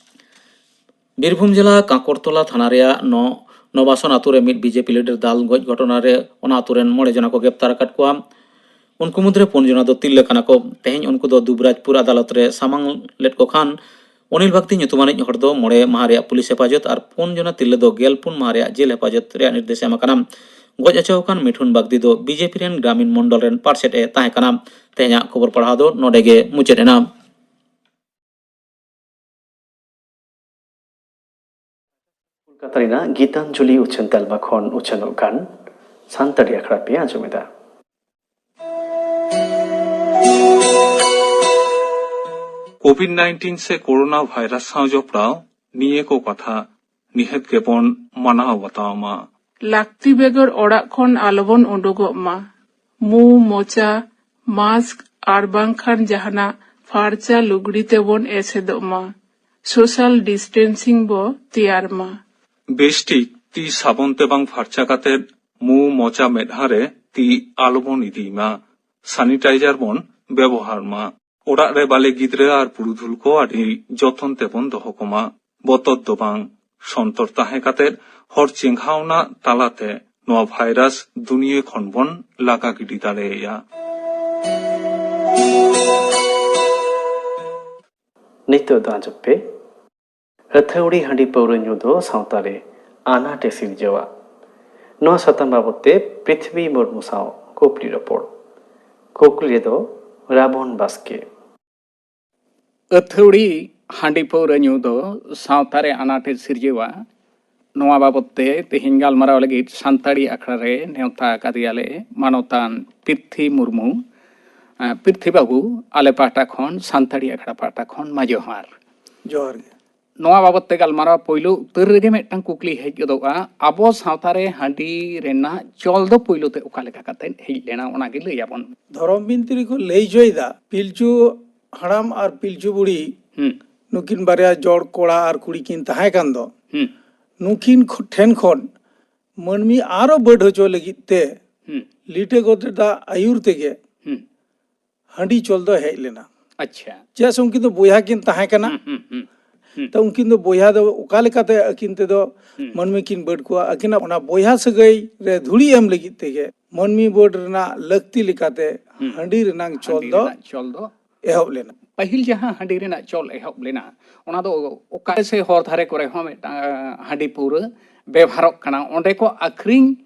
ᱵᱤᱨᱵᱷᱩᱢ ᱡᱮᱞᱟ ᱠᱟᱸᱠᱚᱨᱛᱚᱞᱟ ᱛᱷᱟᱱᱟ ᱨᱮᱭᱟᱜ ᱱᱚ-, ᱱᱚᱵᱟᱥᱚᱱ ᱟᱛᱳ ᱨᱮ ᱢᱤᱫ ᱵᱤᱡᱮᱯᱤ ᱞᱤᱰᱟᱨ ᱫᱟᱞ ᱜᱚᱡ ᱜᱷᱚᱴᱚᱱᱟ ᱨᱮ ᱚᱱᱟ ᱟᱛᱳ ᱨᱮᱱ ᱢᱚᱬᱮ ᱡᱚᱱᱟ ᱠᱚ ᱜᱨᱮᱯᱛᱟᱨ ᱟᱠᱟᱫ ᱠᱚᱣᱟ᱾ ᱩᱱᱠᱩ ᱢᱩᱫᱽᱨᱮ ᱯᱩᱱ ᱡᱚᱱᱟ ᱫᱚ ᱛᱤᱨᱞᱟᱹ ᱠᱟᱱᱟ ᱠᱚ᱾ ᱛᱮᱦᱮᱧ ᱩᱱᱠᱩ ᱫᱚ ᱫᱩᱵᱨᱟᱡᱽᱯᱩᱨ ᱟᱫᱟᱞᱚᱛ ᱨᱮ ᱥᱟᱢᱟᱝ ᱞᱮᱫ ᱠᱚ ᱠᱷᱟᱱ, ᱚᱱᱤᱞ ᱵᱟᱜᱫᱤ ᱧᱩᱛᱩᱢᱟᱱᱤᱡ ᱦᱚᱲ ᱫᱚ ᱢᱚᱬᱮ ᱢᱟᱦᱟ ᱨᱮᱭᱟᱜ ᱯᱩᱞᱤᱥ ᱦᱮᱯᱟᱡᱚᱛ ᱟᱨ ᱯᱩᱱ ᱡᱚᱱᱟ ᱛᱤᱨᱞᱟᱹ ᱫᱚ ᱜᱮᱞ ᱯᱩᱱ ᱢᱟᱦᱟ ᱨᱮᱭᱟᱜ ᱡᱮᱞ ᱦᱮᱯᱟᱡᱚᱛ ᱨᱮᱭᱟᱜ ᱱᱤᱨᱫᱮᱥ ᱮ ᱮᱢ ᱟᱠᱟᱱᱟ᱾ ᱜᱚᱡ ᱦᱚᱪᱚ ᱟᱠᱟᱱ ᱢᱤᱴᱷᱩᱱ ᱵᱟᱜᱫᱤ ᱫᱚ ᱵᱤᱡᱮᱯᱤ ᱨᱮᱱ ᱜᱨᱟᱢᱤᱱ ᱢᱚᱱᱰᱚᱞ ᱨᱮᱱ ᱯᱟᱨᱥᱮᱛ ᱮ ᱛᱟᱦᱮᱸ ᱠᱟᱱᱟ᱾ ᱛᱮᱦᱮᱧᱟᱜ ᱠᱷᱚᱵᱚᱨ ᱯᱟᱲᱦᱟᱣ ᱫᱚ ᱱᱚᱰᱮ ᱜᱮ ᱢᱩᱪᱟᱹᱫ ᱮᱱᱟ᱾ ᱠᱚᱞᱠᱟᱛᱟ ᱨᱮᱱᱟᱜ ᱜᱤᱛᱟᱧᱡᱚᱞᱤ ᱩᱪᱷᱟᱹᱱ ᱛᱟᱞᱢᱟ ᱠᱷᱚᱱ ᱩᱪᱷᱟᱹᱱᱚᱜ ᱠᱟᱱ ᱥᱟᱱᱛᱟᱲᱤ ᱟᱠᱷᱲᱟ ᱯᱮ ᱟᱸᱡᱚᱢ ᱮᱫᱟ᱾ ᱠᱳᱵᱷᱤᱰ ᱱᱟᱭᱤᱱᱴᱤᱱ ᱥᱮ ᱠᱳᱨᱳᱱᱟ ᱵᱷᱟᱭᱨᱟᱥ ᱥᱟᱶ ᱡᱚᱯᱲᱟᱣ ᱱᱤᱭᱟᱹ ᱠᱚ ᱠᱟᱛᱷᱟ ᱱᱤᱦᱟᱹᱛ ᱜᱮᱵᱚᱱ ᱢᱟᱱᱟᱣ ᱵᱟᱛᱟᱣ ᱢᱟ᱾ ᱞᱟᱹᱠᱛᱤ ᱵᱮᱜᱚᱨ ᱚᱲᱟᱜ ᱠᱷᱚᱱ ᱟᱞᱚᱵᱚᱱ ᱩᱰᱩᱠᱚᱜ ᱢᱟ᱾ ᱢᱩ, ᱢᱚᱪᱟ, ᱢᱟᱥᱠ ᱟᱨ ᱵᱟᱝᱠᱷᱟᱱ ᱡᱟᱦᱟᱱᱟᱜ ᱯᱷᱟᱨᱪᱟ ᱞᱩᱜᱽᱲᱤ ᱛᱮᱵᱚᱱ ᱮᱥᱮᱫᱚᱜ ᱢᱟ᱾ ᱥᱳᱥᱟᱞ ᱰᱤᱥᱴᱮᱱᱥᱤᱝ ᱵᱚ ᱛᱮᱭᱟᱨ ᱢᱟ᱾ ᱵᱮᱥᱴᱷᱤᱠ ᱛᱤ ᱥᱟᱵᱚᱱ ᱛᱮ ᱵᱟᱝ ᱯᱷᱟᱨᱪᱟ ᱠᱟᱛᱮ ᱢᱩ, ᱢᱚᱪᱟ, ᱢᱮᱫᱦᱟ ᱨᱮ ᱛᱤ ᱟᱞᱚᱵᱚᱱ ᱤᱫᱤᱭ ᱢᱟ᱾ ᱥᱟᱱᱤᱴᱟᱭᱡᱟᱨ ᱵᱚᱱ ᱵᱮᱵᱚᱦᱟᱨ ᱢᱟ᱾ ᱚᱲᱟᱜ ᱨᱮ ᱵᱟᱞᱮ ᱜᱤᱫᱽᱨᱟᱹ ᱟᱨ ᱯᱩᱨᱩᱫᱷᱩᱞ ᱠᱚ ᱟᱹᱰᱤ ᱡᱚᱛᱚᱱ ᱛᱮᱵᱚᱱ ᱫᱚᱦᱚ ᱠᱚᱢᱟ᱾ ᱵᱚᱛᱚᱨ ᱫᱚ ᱵᱟᱝ, ᱥᱚᱱᱛᱚᱨ ᱛᱟᱦᱮᱸ ᱠᱟᱛᱮ ᱦᱚᱲ ᱪᱮᱸᱜᱷᱟᱣᱱᱟ ᱛᱟᱞᱟᱛᱮ ᱱᱚᱣᱟ ᱵᱷᱟᱭᱨᱟᱥ ᱫᱩᱱᱤᱭᱟᱹ ᱠᱷᱚᱱ ᱵᱚᱱ ᱞᱟᱜᱟ ᱜᱤᱰᱤ ᱫᱟᱲᱮᱭᱟᱭᱟ᱾ ᱱᱤᱛᱚᱜ ᱫᱚ ᱟᱸᱡᱚᱢ ᱯᱮ, ᱟᱹᱛᱷᱟᱹᱣᱲᱤ ᱦᱟᱺᱰᱤ ᱯᱟᱹᱣᱨᱟᱹ ᱧᱩ ᱫᱚ ᱥᱟᱶᱛᱟ ᱨᱮ ᱟᱱᱟᱴ ᱮ ᱥᱤᱨᱡᱟᱹᱣᱟ᱾ ᱱᱚᱣᱟ ᱥᱟᱛᱟᱢ ᱵᱟᱵᱚᱫ ᱛᱮ ᱯᱨᱤᱛᱷᱵᱤ ᱢᱩᱨᱢᱩ ᱥᱟᱶ ᱠᱩᱠᱞᱤ ᱨᱚᱯᱚᱲ᱾ ᱠᱩᱠᱞᱤ ᱨᱮᱫᱚ ᱨᱟᱵᱚᱱ ᱵᱟᱥᱠᱮ᱾ ᱟᱹᱛᱷᱟᱹᱣᱲᱤ ᱦᱟᱺᱰᱤ ᱯᱟᱹᱣᱨᱟᱹ ᱧᱩ ᱫᱚ ᱥᱟᱶᱛᱟ ᱨᱮ ᱟᱱᱟᱴ ᱮ ᱥᱤᱨᱡᱟᱹᱣᱟ᱾ ᱱᱚᱣᱟ ᱵᱟᱵᱚᱫ ᱛᱮ ᱛᱮᱦᱮᱧ ᱜᱟᱞᱢᱟᱨᱟᱣ ᱞᱟᱹᱜᱤᱫ ᱥᱟᱱᱛᱟᱲᱤ ᱟᱠᱷᱲᱟ ᱨᱮ ᱱᱮᱣᱛᱟ ᱟᱠᱟᱫᱮᱭᱟᱞᱮ ᱢᱟᱱᱚᱛᱟᱱ ᱯᱤᱨᱛᱷᱤ ᱢᱩᱨᱢᱩ᱾ ᱟᱸ, ᱯᱤᱨᱛᱷᱤ ᱵᱟᱹᱵᱩ, ᱟᱞᱮ ᱯᱟᱦᱴᱟ ᱠᱷᱚᱱ, ᱥᱟᱱᱛᱟᱲᱤ ᱟᱠᱷᱲᱟ ᱯᱟᱦᱴᱟ ᱠᱷᱚᱱ ᱢᱟ ᱡᱚᱦᱟᱨ᱾ ᱡᱚᱦᱟᱨ ᱜᱮ᱾ ᱱᱚᱣᱟ ᱵᱟᱵᱚᱫ ᱛᱮ ᱜᱟᱞᱢᱟᱨᱟᱣ ᱯᱳᱭᱞᱳ ᱩᱛᱟᱹᱨ ᱨᱮᱜᱮ ᱢᱤᱫᱴᱟᱝ ᱠᱩᱠᱞᱤ ᱦᱮᱡ ᱜᱚᱫᱚᱜᱼᱟ, ᱟᱵᱚ ᱥᱟᱶᱛᱟ ᱨᱮ ᱦᱟᱺᱰᱤ ᱨᱮᱱᱟᱜ ᱪᱚᱞ ᱫᱚ ᱯᱳᱭᱞᱳ ᱛᱮ ᱚᱠᱟ ᱞᱮᱠᱟ ᱠᱟᱛᱮ ᱦᱮᱡ ᱞᱮᱱᱟ, ᱚᱱᱟᱜᱮ ᱞᱟᱹᱭ ᱟᱵᱚᱱ᱾ ᱫᱷᱚᱨᱚᱢ ᱵᱤᱱᱛᱤ ᱨᱮᱠᱚ ᱞᱟᱹᱭ ᱦᱚᱪᱚᱭᱮᱫᱟ, ᱯᱤᱞᱪᱩ ᱦᱟᱲᱟᱢ ᱟᱨ ᱯᱤᱞᱪᱩ ᱵᱩᱲᱦᱤ ᱦᱩᱸ᱾ ᱱᱩᱠᱤᱱ ᱵᱟᱨᱭᱟ ᱡᱚᱲ ᱠᱚᱲᱟ ᱟᱨ ᱠᱩᱲᱤ ᱠᱤᱱ ᱛᱟᱦᱮᱸ ᱠᱟᱱ ᱫᱚ, ᱦᱩᱸ᱾ ᱱᱩᱠᱤᱱ ᱠᱷᱚ-, ᱴᱷᱮᱱ ᱠᱷᱚᱱ ᱢᱟᱹᱱᱢᱤ ᱟᱨᱚ ᱵᱟᱹᱰ ᱦᱚᱪᱚ ᱞᱟᱹᱜᱤᱫ ᱛᱮ ᱦᱩᱸ᱾ ᱞᱤᱴᱟᱹ ᱜᱚᱰᱮᱛᱟᱜ ᱟᱹᱭᱩᱨ ᱛᱮᱜᱮ ᱦᱩᱸ᱾ ᱦᱟᱺᱰᱤ ᱪᱚᱞ ᱫᱚ ᱦᱮᱡ ᱞᱮᱱᱟ᱾ ᱟᱪᱪᱷᱟ᱾ ᱪᱮᱫᱟᱜ ᱥᱮ ᱩᱱᱠᱤᱱ ᱫᱚ ᱵᱚᱭᱦᱟ ᱠᱤᱱ ᱛᱟᱦᱮᱸ ᱠᱟᱱᱟ᱾ ᱦᱩᱸ, ᱦᱩᱸ, ᱦᱩᱸ᱾ ᱦᱩᱸ᱾ ᱛᱚ ᱩᱱᱠᱤᱱ ᱫᱚ ᱵᱚᱭᱦᱟ ᱫᱚ ᱚᱠᱟ ᱞᱮᱠᱟᱛᱮ ᱟᱹᱠᱤᱱ ᱛᱮᱫᱚ ᱦᱩᱸ᱾ ᱢᱟᱹᱱᱢᱤ ᱠᱤᱱ ᱵᱟᱹᱰ ᱠᱚᱣᱟ? ᱟᱹᱠᱤᱱᱟᱜ ᱚᱱᱟ ᱵᱚᱭᱦᱟ ᱥᱟᱹᱜᱟᱹᱭ ᱨᱮ ᱫᱷᱩᱲᱤ ᱮᱢ ᱞᱟᱹᱜᱤᱫ ᱛᱮᱜᱮ ᱢᱟᱹᱱᱢᱤ ᱵᱟᱹᱰ ᱨᱮᱱᱟᱜ ᱞᱟᱹᱠᱛᱤ ᱞᱮᱠᱟᱛᱮ ᱦᱩᱸ᱾ ᱦᱟᱺᱰᱤ ᱨᱮᱱᱟᱜ ᱪᱚᱞ ᱦᱟᱺᱰᱤ ᱫᱚ ᱨᱮᱱᱟᱜ ᱪᱚᱞ ᱫᱚ ᱮᱦᱚᱵ ᱞᱮᱱᱟ᱾ ᱯᱟᱹᱦᱤᱞ ᱡᱟᱦᱟᱸ ᱦᱟᱺᱰᱤ ᱨᱮᱱᱟᱜ ᱪᱚᱞ ᱮᱦᱚᱵ ᱞᱮᱱᱟ, ᱚᱱᱟ ᱫᱚ ᱚᱠᱟ ᱥᱮ ᱦᱚᱨ ᱫᱷᱟᱨᱮ ᱠᱚᱨᱮ ᱦᱚᱸ ᱢᱤᱫᱴᱟᱝ ᱦᱟᱺᱰᱤ ᱯᱟᱹᱣᱨᱟᱹ ᱵᱮᱵᱷᱟᱨᱚᱜ ᱠᱟᱱᱟ, ᱚᱸᱰᱮ ᱠᱚ ᱟᱹᱠᱷᱨᱤᱧ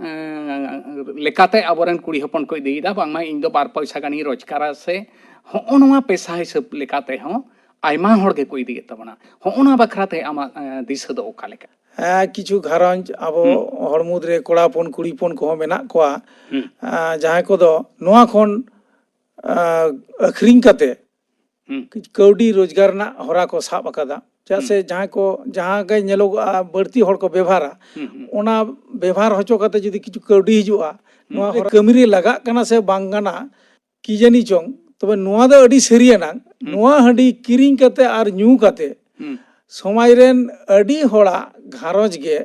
ᱮᱸ, ᱞᱮᱠᱟᱛᱮ ᱟᱵᱚᱨᱮᱱ ᱠᱩᱲᱤ ᱦᱚᱯᱚᱱ ᱠᱚ ᱤᱫᱤᱭᱮᱫᱟ, ᱵᱟᱝᱢᱟ ᱤᱧ ᱫᱚ ᱵᱟᱨ ᱯᱚᱭᱥᱟ ᱜᱟᱱᱤᱧ ᱨᱳᱡᱽᱜᱟᱨᱟ, ᱥᱮ ᱦᱚᱸᱜᱼᱚ ᱱᱚᱣᱟ ᱯᱮᱥᱟ ᱦᱤᱥᱟᱹᱵ ᱞᱮᱠᱟᱛᱮ ᱦᱚᱸ ᱟᱭᱢᱟ ᱦᱚᱲ ᱜᱮᱠᱚ ᱤᱫᱤᱭᱮᱫ ᱛᱟᱵᱚᱱᱟ᱾ ᱦᱚᱸᱜᱼᱚ ᱱᱚᱣᱟ ᱵᱟᱠᱷᱨᱟᱛᱮ ᱟᱢᱟᱜ, ᱮᱸ, ᱫᱤᱥᱟᱹ ᱫᱚ ᱚᱠᱟ ᱞᱮᱠᱟ? ᱦᱮᱸ, ᱠᱤᱪᱷᱩ ᱜᱷᱟᱨᱚᱸᱡᱽ ᱟᱵᱚ ᱦᱩᱸ᱾ ᱦᱚᱲ ᱢᱩᱫᱽᱨᱮ ᱠᱚᱲᱟ ᱦᱚᱯᱚᱱ, ᱠᱩᱲᱤ ᱦᱚᱯᱚᱱ ᱠᱚᱦᱚᱸ ᱢᱮᱱᱟᱜ ᱠᱚᱣᱟ, ᱦᱩᱸ᱾ ᱮᱸ, ᱡᱟᱦᱟᱸᱭ ᱠᱚᱫᱚ ᱱᱚᱣᱟ ᱠᱷᱚᱱ, ᱮᱸ, ᱟᱹᱠᱷᱨᱤᱧ ᱠᱟᱛᱮ ᱦᱩᱸ᱾ ᱠᱟᱹᱣᱰᱤ ᱨᱳᱡᱽᱜᱟᱨ ᱨᱮᱱᱟᱜ ᱦᱚᱨᱟ ᱠᱚ ᱥᱟᱵ ᱟᱠᱟᱫᱟ᱾ ᱪᱮᱫᱟᱜ ᱦᱩᱸ᱾ ᱥᱮ ᱡᱟᱦᱟᱸᱭ ᱠᱚ, ᱡᱟᱦᱟᱸ ᱜᱮ ᱧᱮᱞᱚᱜᱚᱜᱼᱟ, ᱵᱟᱹᱲᱛᱤ ᱦᱚᱲ ᱠᱚ ᱵᱮᱵᱷᱟᱨᱟ, ᱦᱩᱸ, ᱦᱩᱸ᱾ ᱚᱱᱟ ᱵᱮᱵᱷᱟᱨ ᱦᱚᱪᱚ ᱠᱟᱛᱮ ᱡᱩᱫᱤ ᱠᱤᱪᱷᱩ ᱠᱟᱹᱣᱰᱤ ᱦᱤᱡᱩᱜᱼᱟ, ᱦᱩᱸ᱾ ᱱᱚᱣᱟ ᱦᱚᱨᱟ ᱠᱟᱹᱢᱤ ᱨᱮ ᱞᱟᱜᱟᱜ ᱠᱟᱱᱟ ᱥᱮ ᱵᱟᱝ ᱠᱟᱱᱟ, ᱠᱤ ᱡᱟᱹᱱᱤ ᱪᱚᱝ, ᱛᱚᱵᱮ ᱱᱚᱣᱟ ᱫᱚ ᱟᱹᱰᱤ ᱥᱟᱹᱨᱤᱭᱟᱱᱟᱝ᱾ ᱦᱩᱸ᱾ ᱱᱚᱣᱟ ᱦᱟᱺᱰᱤ ᱠᱤᱨᱤᱧ ᱠᱟᱛᱮ ᱟᱨ ᱧᱩ ᱠᱟᱛᱮ ᱦᱩᱸ᱾ ᱥᱚᱢᱟᱡᱽ ᱨᱮᱱ ᱟᱹᱰᱤ ᱦᱚᱲᱟᱜ ᱜᱷᱟᱨᱚᱸᱡᱽ ᱜᱮ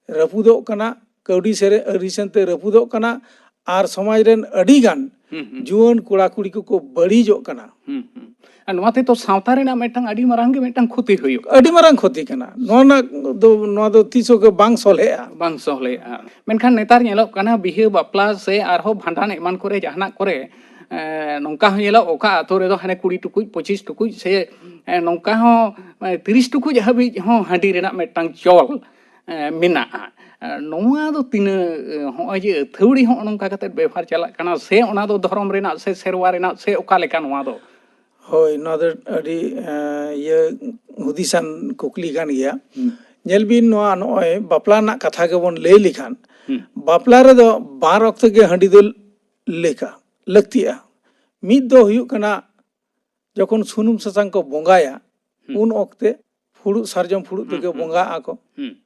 ᱨᱟᱹᱯᱩᱫᱚᱜ ᱠᱟᱱᱟ, ᱠᱟᱹᱣᱰᱤ ᱥᱮᱨᱮ-, ᱟᱹᱨᱤ ᱥᱮᱱᱛᱮ ᱨᱟᱹᱯᱩᱫᱚᱜ ᱠᱟᱱᱟ, ᱟᱨ ᱥᱚᱢᱟᱡᱽ ᱨᱮᱱ ᱟᱹᱰᱤ ᱜᱟᱱ ᱦᱩᱸ, ᱦᱩᱸ᱾ ᱡᱩᱣᱟᱹᱱ ᱠᱚᱲᱟ ᱠᱩᱲᱤ ᱠᱚᱠᱚ ᱵᱟᱹᱲᱤᱡᱚᱜ ᱠᱟᱱᱟ᱾ ᱦᱩᱸ, ᱦᱩᱸ᱾ ᱟᱨ ᱱᱚᱣᱟ ᱛᱮᱫᱚ ᱥᱟᱶᱛᱟ ᱨᱮᱱᱟᱜ ᱢᱤᱫᱴᱟᱝ ᱟᱹᱰᱤ ᱢᱟᱨᱟᱝ ᱜᱮ ᱢᱤᱫᱴᱟᱝ ᱠᱷᱚᱛᱤ ᱦᱩᱭᱩᱜ ᱠᱟᱱᱟ᱾ ᱟᱹᱰᱤ ᱢᱟᱨᱟᱝ ᱠᱷᱚᱛᱤ ᱠᱟᱱᱟ᱾ ᱱᱚᱣᱟ ᱨᱮᱱᱟᱜ ᱫᱚ, ᱱᱚᱣᱟ ᱫᱚ ᱛᱤᱥ ᱦᱚᱸ ᱜᱮ ᱵᱟᱝ ᱥᱚᱞᱦᱮᱜᱼᱟ᱾ ᱵᱟᱝ ᱥᱚᱞᱦᱮᱜᱼᱟ᱾ ᱢᱮᱱᱠᱷᱟᱱ ᱱᱮᱛᱟᱨ ᱧᱮᱞᱚᱜ ᱠᱟᱱᱟ, ᱵᱤᱦᱟᱹ ᱵᱟᱯᱞᱟ ᱥᱮ ᱟᱨᱦᱚᱸ ᱵᱷᱟᱸᱰᱟᱱ ᱮᱢᱟᱱ ᱠᱚᱨᱮ, ᱡᱟᱦᱟᱱᱟᱜ ᱠᱚᱨᱮ, ᱮ, ᱱᱚᱝᱠᱟ ᱦᱚᱸ ᱧᱮᱞᱚᱜ, ᱚᱠᱟ ᱟᱛᱳ ᱨᱮᱫᱚ ᱦᱟᱱᱮ ᱠᱩᱲᱤ ᱴᱩᱠᱩᱡ, ᱯᱚᱸᱪᱤᱥ ᱴᱩᱠᱩᱡ ᱥᱮ, ᱮ, ᱱᱚᱝᱠᱟ ᱦᱚᱸ, ᱮ, ᱛᱤᱨᱤᱥ ᱴᱩᱠᱩᱡ ᱦᱟᱹᱵᱤᱡ ᱦᱚᱸ ᱦᱟᱺᱰᱤ ᱨᱮᱱᱟᱜ ᱢᱤᱫᱴᱟᱝ ᱪᱚᱞ ᱮ, ᱢᱮᱱᱟᱜᱼᱟ᱾ ᱮ, ᱱᱚᱣᱟ ᱫᱚ ᱛᱤᱱᱟᱹᱜ, ᱮ, ᱦᱚᱸᱜᱼᱚᱭ ᱡᱮ ᱟᱹᱛᱷᱟᱹᱣᱲᱤ ᱦᱚᱸᱜᱼᱚ ᱱᱚᱝᱠᱟ ᱠᱟᱛᱮ ᱵᱮᱵᱷᱟᱨ ᱪᱟᱞᱟᱜ ᱠᱟᱱᱟ, ᱥᱮ ᱚᱱᱟ ᱫᱚ ᱫᱷᱚᱨᱚᱢ ᱨᱮᱱᱟᱜ ᱥᱮ ᱥᱮᱨᱣᱟ ᱨᱮᱱᱟᱜ ᱥᱮ ᱚᱠᱟ ᱞᱮᱠᱟ ᱱᱚᱣᱟ ᱫᱚ? ᱦᱳᱭ, ᱱᱚᱣᱟ ᱫᱚ ᱟᱹᱰᱤ, ᱮ, ᱤᱭᱟᱹ, ᱦᱩᱫᱤᱥᱟᱱ ᱠᱩᱠᱞᱤ ᱠᱟᱱ ᱜᱮᱭᱟ᱾ ᱦᱩᱸ᱾ ᱧᱮᱞ ᱵᱤᱱ, ᱱᱚᱣᱟ ᱱᱚᱜᱼᱚᱭ ᱵᱟᱯᱞᱟ ᱨᱮᱱᱟᱜ ᱠᱟᱛᱷᱟ ᱜᱮᱵᱚᱱ ᱞᱟᱹᱭ ᱞᱮᱠᱷᱟᱱ, ᱦᱩᱸ᱾ ᱵᱟᱯᱞᱟ ᱨᱮᱫᱚ ᱵᱟᱨ ᱚᱠᱛᱚ ᱜᱮ ᱦᱟᱺᱰᱤ ᱫᱚ ᱞᱮᱠᱟ, ᱞᱟᱹᱠᱛᱤᱜᱼᱟ᱾ ᱢᱤᱫ ᱫᱚ ᱦᱩᱭᱩᱜ ᱠᱟᱱᱟ, ᱡᱚᱠᱷᱚᱱ ᱥᱩᱱᱩᱢ ᱥᱟᱥᱟᱝ ᱠᱚ ᱵᱚᱸᱜᱟᱭᱟ, ᱦᱩᱸ᱾ ᱩᱱ ᱚᱠᱛᱮ ᱯᱷᱩᱲᱩᱜ, ᱥᱟᱨᱡᱚᱢ ᱯᱷᱩᱲᱩᱜ ᱦᱩᱸ, ᱛᱮᱜᱮ ᱦᱩᱸ, ᱵᱚᱸᱜᱟᱜ ᱟᱠᱚ᱾ ᱦᱩᱸ᱾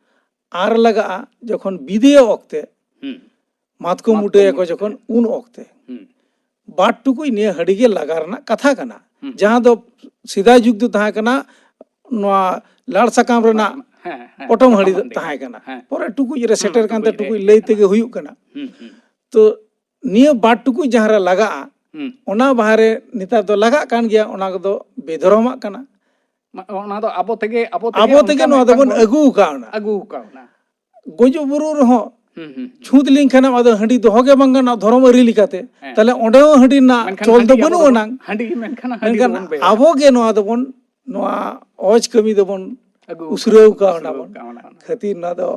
ᱟᱨ ᱞᱟᱜᱟᱜᱼᱟ, ᱡᱚᱠᱷᱚᱱ ᱵᱤᱫᱟᱹᱭᱚᱜ ᱚᱠᱛᱮ, ᱦᱩᱸ᱾ ᱢᱟᱛᱠᱚᱢ ᱢᱟᱛᱠᱚᱢ ᱵᱩᱴᱟᱹᱭᱟᱠᱚ ᱵᱩᱴᱟᱹ᱾ ᱡᱚᱠᱷᱚᱱ, ᱩᱱ ᱚᱠᱛᱮ᱾ ᱦᱩᱸ᱾ ᱵᱟᱨ ᱴᱩᱠᱩᱡ ᱱᱤᱭᱟᱹ ᱦᱟᱺᱰᱤ ᱜᱮ ᱞᱟᱜᱟ ᱨᱮᱱᱟᱜ ᱠᱟᱛᱷᱟ ᱠᱟᱱᱟ᱾ ᱦᱩᱸ᱾ ᱡᱟᱦᱟᱸ ᱫᱚ ᱥᱮᱫᱟᱭ ᱡᱩᱜᱽ ᱫᱚ ᱛᱟᱦᱮᱸ ᱠᱟᱱᱟ, ᱱᱚᱣᱟ ᱞᱟᱲ ᱥᱟᱠᱟᱢ ᱨᱮᱱᱟᱜ ᱦᱮᱸ, ᱦᱮᱸ, ᱯᱚᱴᱚᱢ ᱯᱚᱴᱚᱢ ᱦᱟᱺᱰᱤ ᱫᱚ ᱦᱟᱺᱰᱤ᱾ ᱛᱟᱦᱮᱸ ᱠᱟᱱᱟ᱾ ᱦᱮᱸ᱾ ᱯᱚᱨᱮ ᱴᱩᱠᱩᱡ ᱨᱮ ᱦᱩᱸ, ᱥᱮᱴᱮᱨ ᱠᱟᱱᱛᱮ ᱴᱩᱠᱩᱡ ᱨᱮ ᱴᱩᱠᱩᱡ ᱦᱮᱡ ᱞᱟᱹᱭ ᱠᱟᱱᱟ᱾ ᱛᱮᱜᱮ ᱦᱩᱭᱩᱜ ᱠᱟᱱᱟ᱾ ᱦᱩᱸ, ᱦᱩᱸ᱾ ᱛᱚ ᱱᱤᱭᱟᱹ ᱵᱟᱨ ᱴᱩᱠᱩᱡ ᱡᱟᱦᱟᱸ ᱨᱮ ᱞᱟᱜᱟᱜᱼᱟ, ᱦᱩᱸ᱾ ᱚᱱᱟ ᱵᱟᱦᱟ ᱨᱮ ᱱᱮᱛᱟᱨ ᱫᱚ ᱞᱟᱜᱟᱜ ᱠᱟᱱ ᱜᱮᱭᱟ, ᱚᱱᱟ ᱠᱚᱫᱚ ᱵᱮᱫᱷᱚᱨᱚᱢᱟᱜ ᱠᱟᱱᱟ᱾ ᱚᱱᱟ ᱫᱚ ᱟᱵᱚ ᱛᱮᱜᱮ, ᱟᱵᱚ ᱛᱮᱜᱮ ᱟᱵᱚ ᱛᱮᱜᱮ ᱚᱱᱠᱟ ᱱᱚᱣᱟ ᱢᱤᱫᱴᱟᱝ ᱫᱚᱵᱚᱱ ᱵᱚᱱ ᱟᱹᱜᱩ ᱠᱟᱣᱱᱟ᱾ ᱟᱹᱜᱩ ᱠᱟᱣᱱᱟ᱾ ᱜᱩᱡᱩᱜ ᱵᱩᱨᱩᱜ ᱨᱮᱦᱚᱸ ᱦᱩᱸ, ᱦᱩᱸ, ᱦᱩᱸ᱾ ᱪᱷᱩᱸᱛ ᱞᱮᱱᱠᱷᱟᱱ ᱟᱫᱚ ᱦᱟᱺᱰᱤ ᱫᱚᱦᱚ ᱜᱮ ᱵᱟᱝ ᱜᱟᱱᱚᱜᱼᱟ ᱫᱷᱚᱨᱚᱢ ᱟᱹᱨᱤ ᱞᱮᱠᱟᱛᱮ᱾ ᱦᱮᱸ᱾ ᱛᱟᱦᱞᱮ ᱚᱸᱰᱮ ᱦᱚᱸ ᱦᱟᱺᱰᱤ ᱨᱮᱱᱟᱜ ᱢᱮᱱᱠᱷᱟᱱ ᱪᱚᱞ ᱫᱚ ᱦᱟᱺᱰᱤ ᱟᱵᱚ ᱵᱟᱹᱱᱩᱜ ᱫᱚᱵᱚᱱ, ᱟᱱᱟᱝ᱾ ᱦᱟᱺᱰᱤ ᱢᱮᱱᱠᱷᱟᱱ ᱦᱟᱺᱰᱤ ᱢᱮᱱᱠᱷᱟᱱ ᱫᱚᱵᱚᱱ ᱵᱮᱣᱦᱟᱨᱟ᱾ ᱟᱵᱚ ᱜᱮ ᱱᱚᱣᱟ ᱫᱚᱵᱚᱱ, ᱱᱚᱣᱟ ᱚᱡᱽ ᱠᱟᱹᱢᱤ ᱫᱚᱵᱚᱱ ᱟᱹᱜᱩ ᱩᱥᱨᱟᱹᱣ ᱠᱟᱣᱱᱟ ᱩᱥᱨᱟᱹᱣ ᱵᱚᱱ᱾ ᱠᱟᱣᱱᱟ᱾ ᱠᱷᱟᱹᱛᱤᱨ ᱱᱚᱣᱟ ᱫᱚ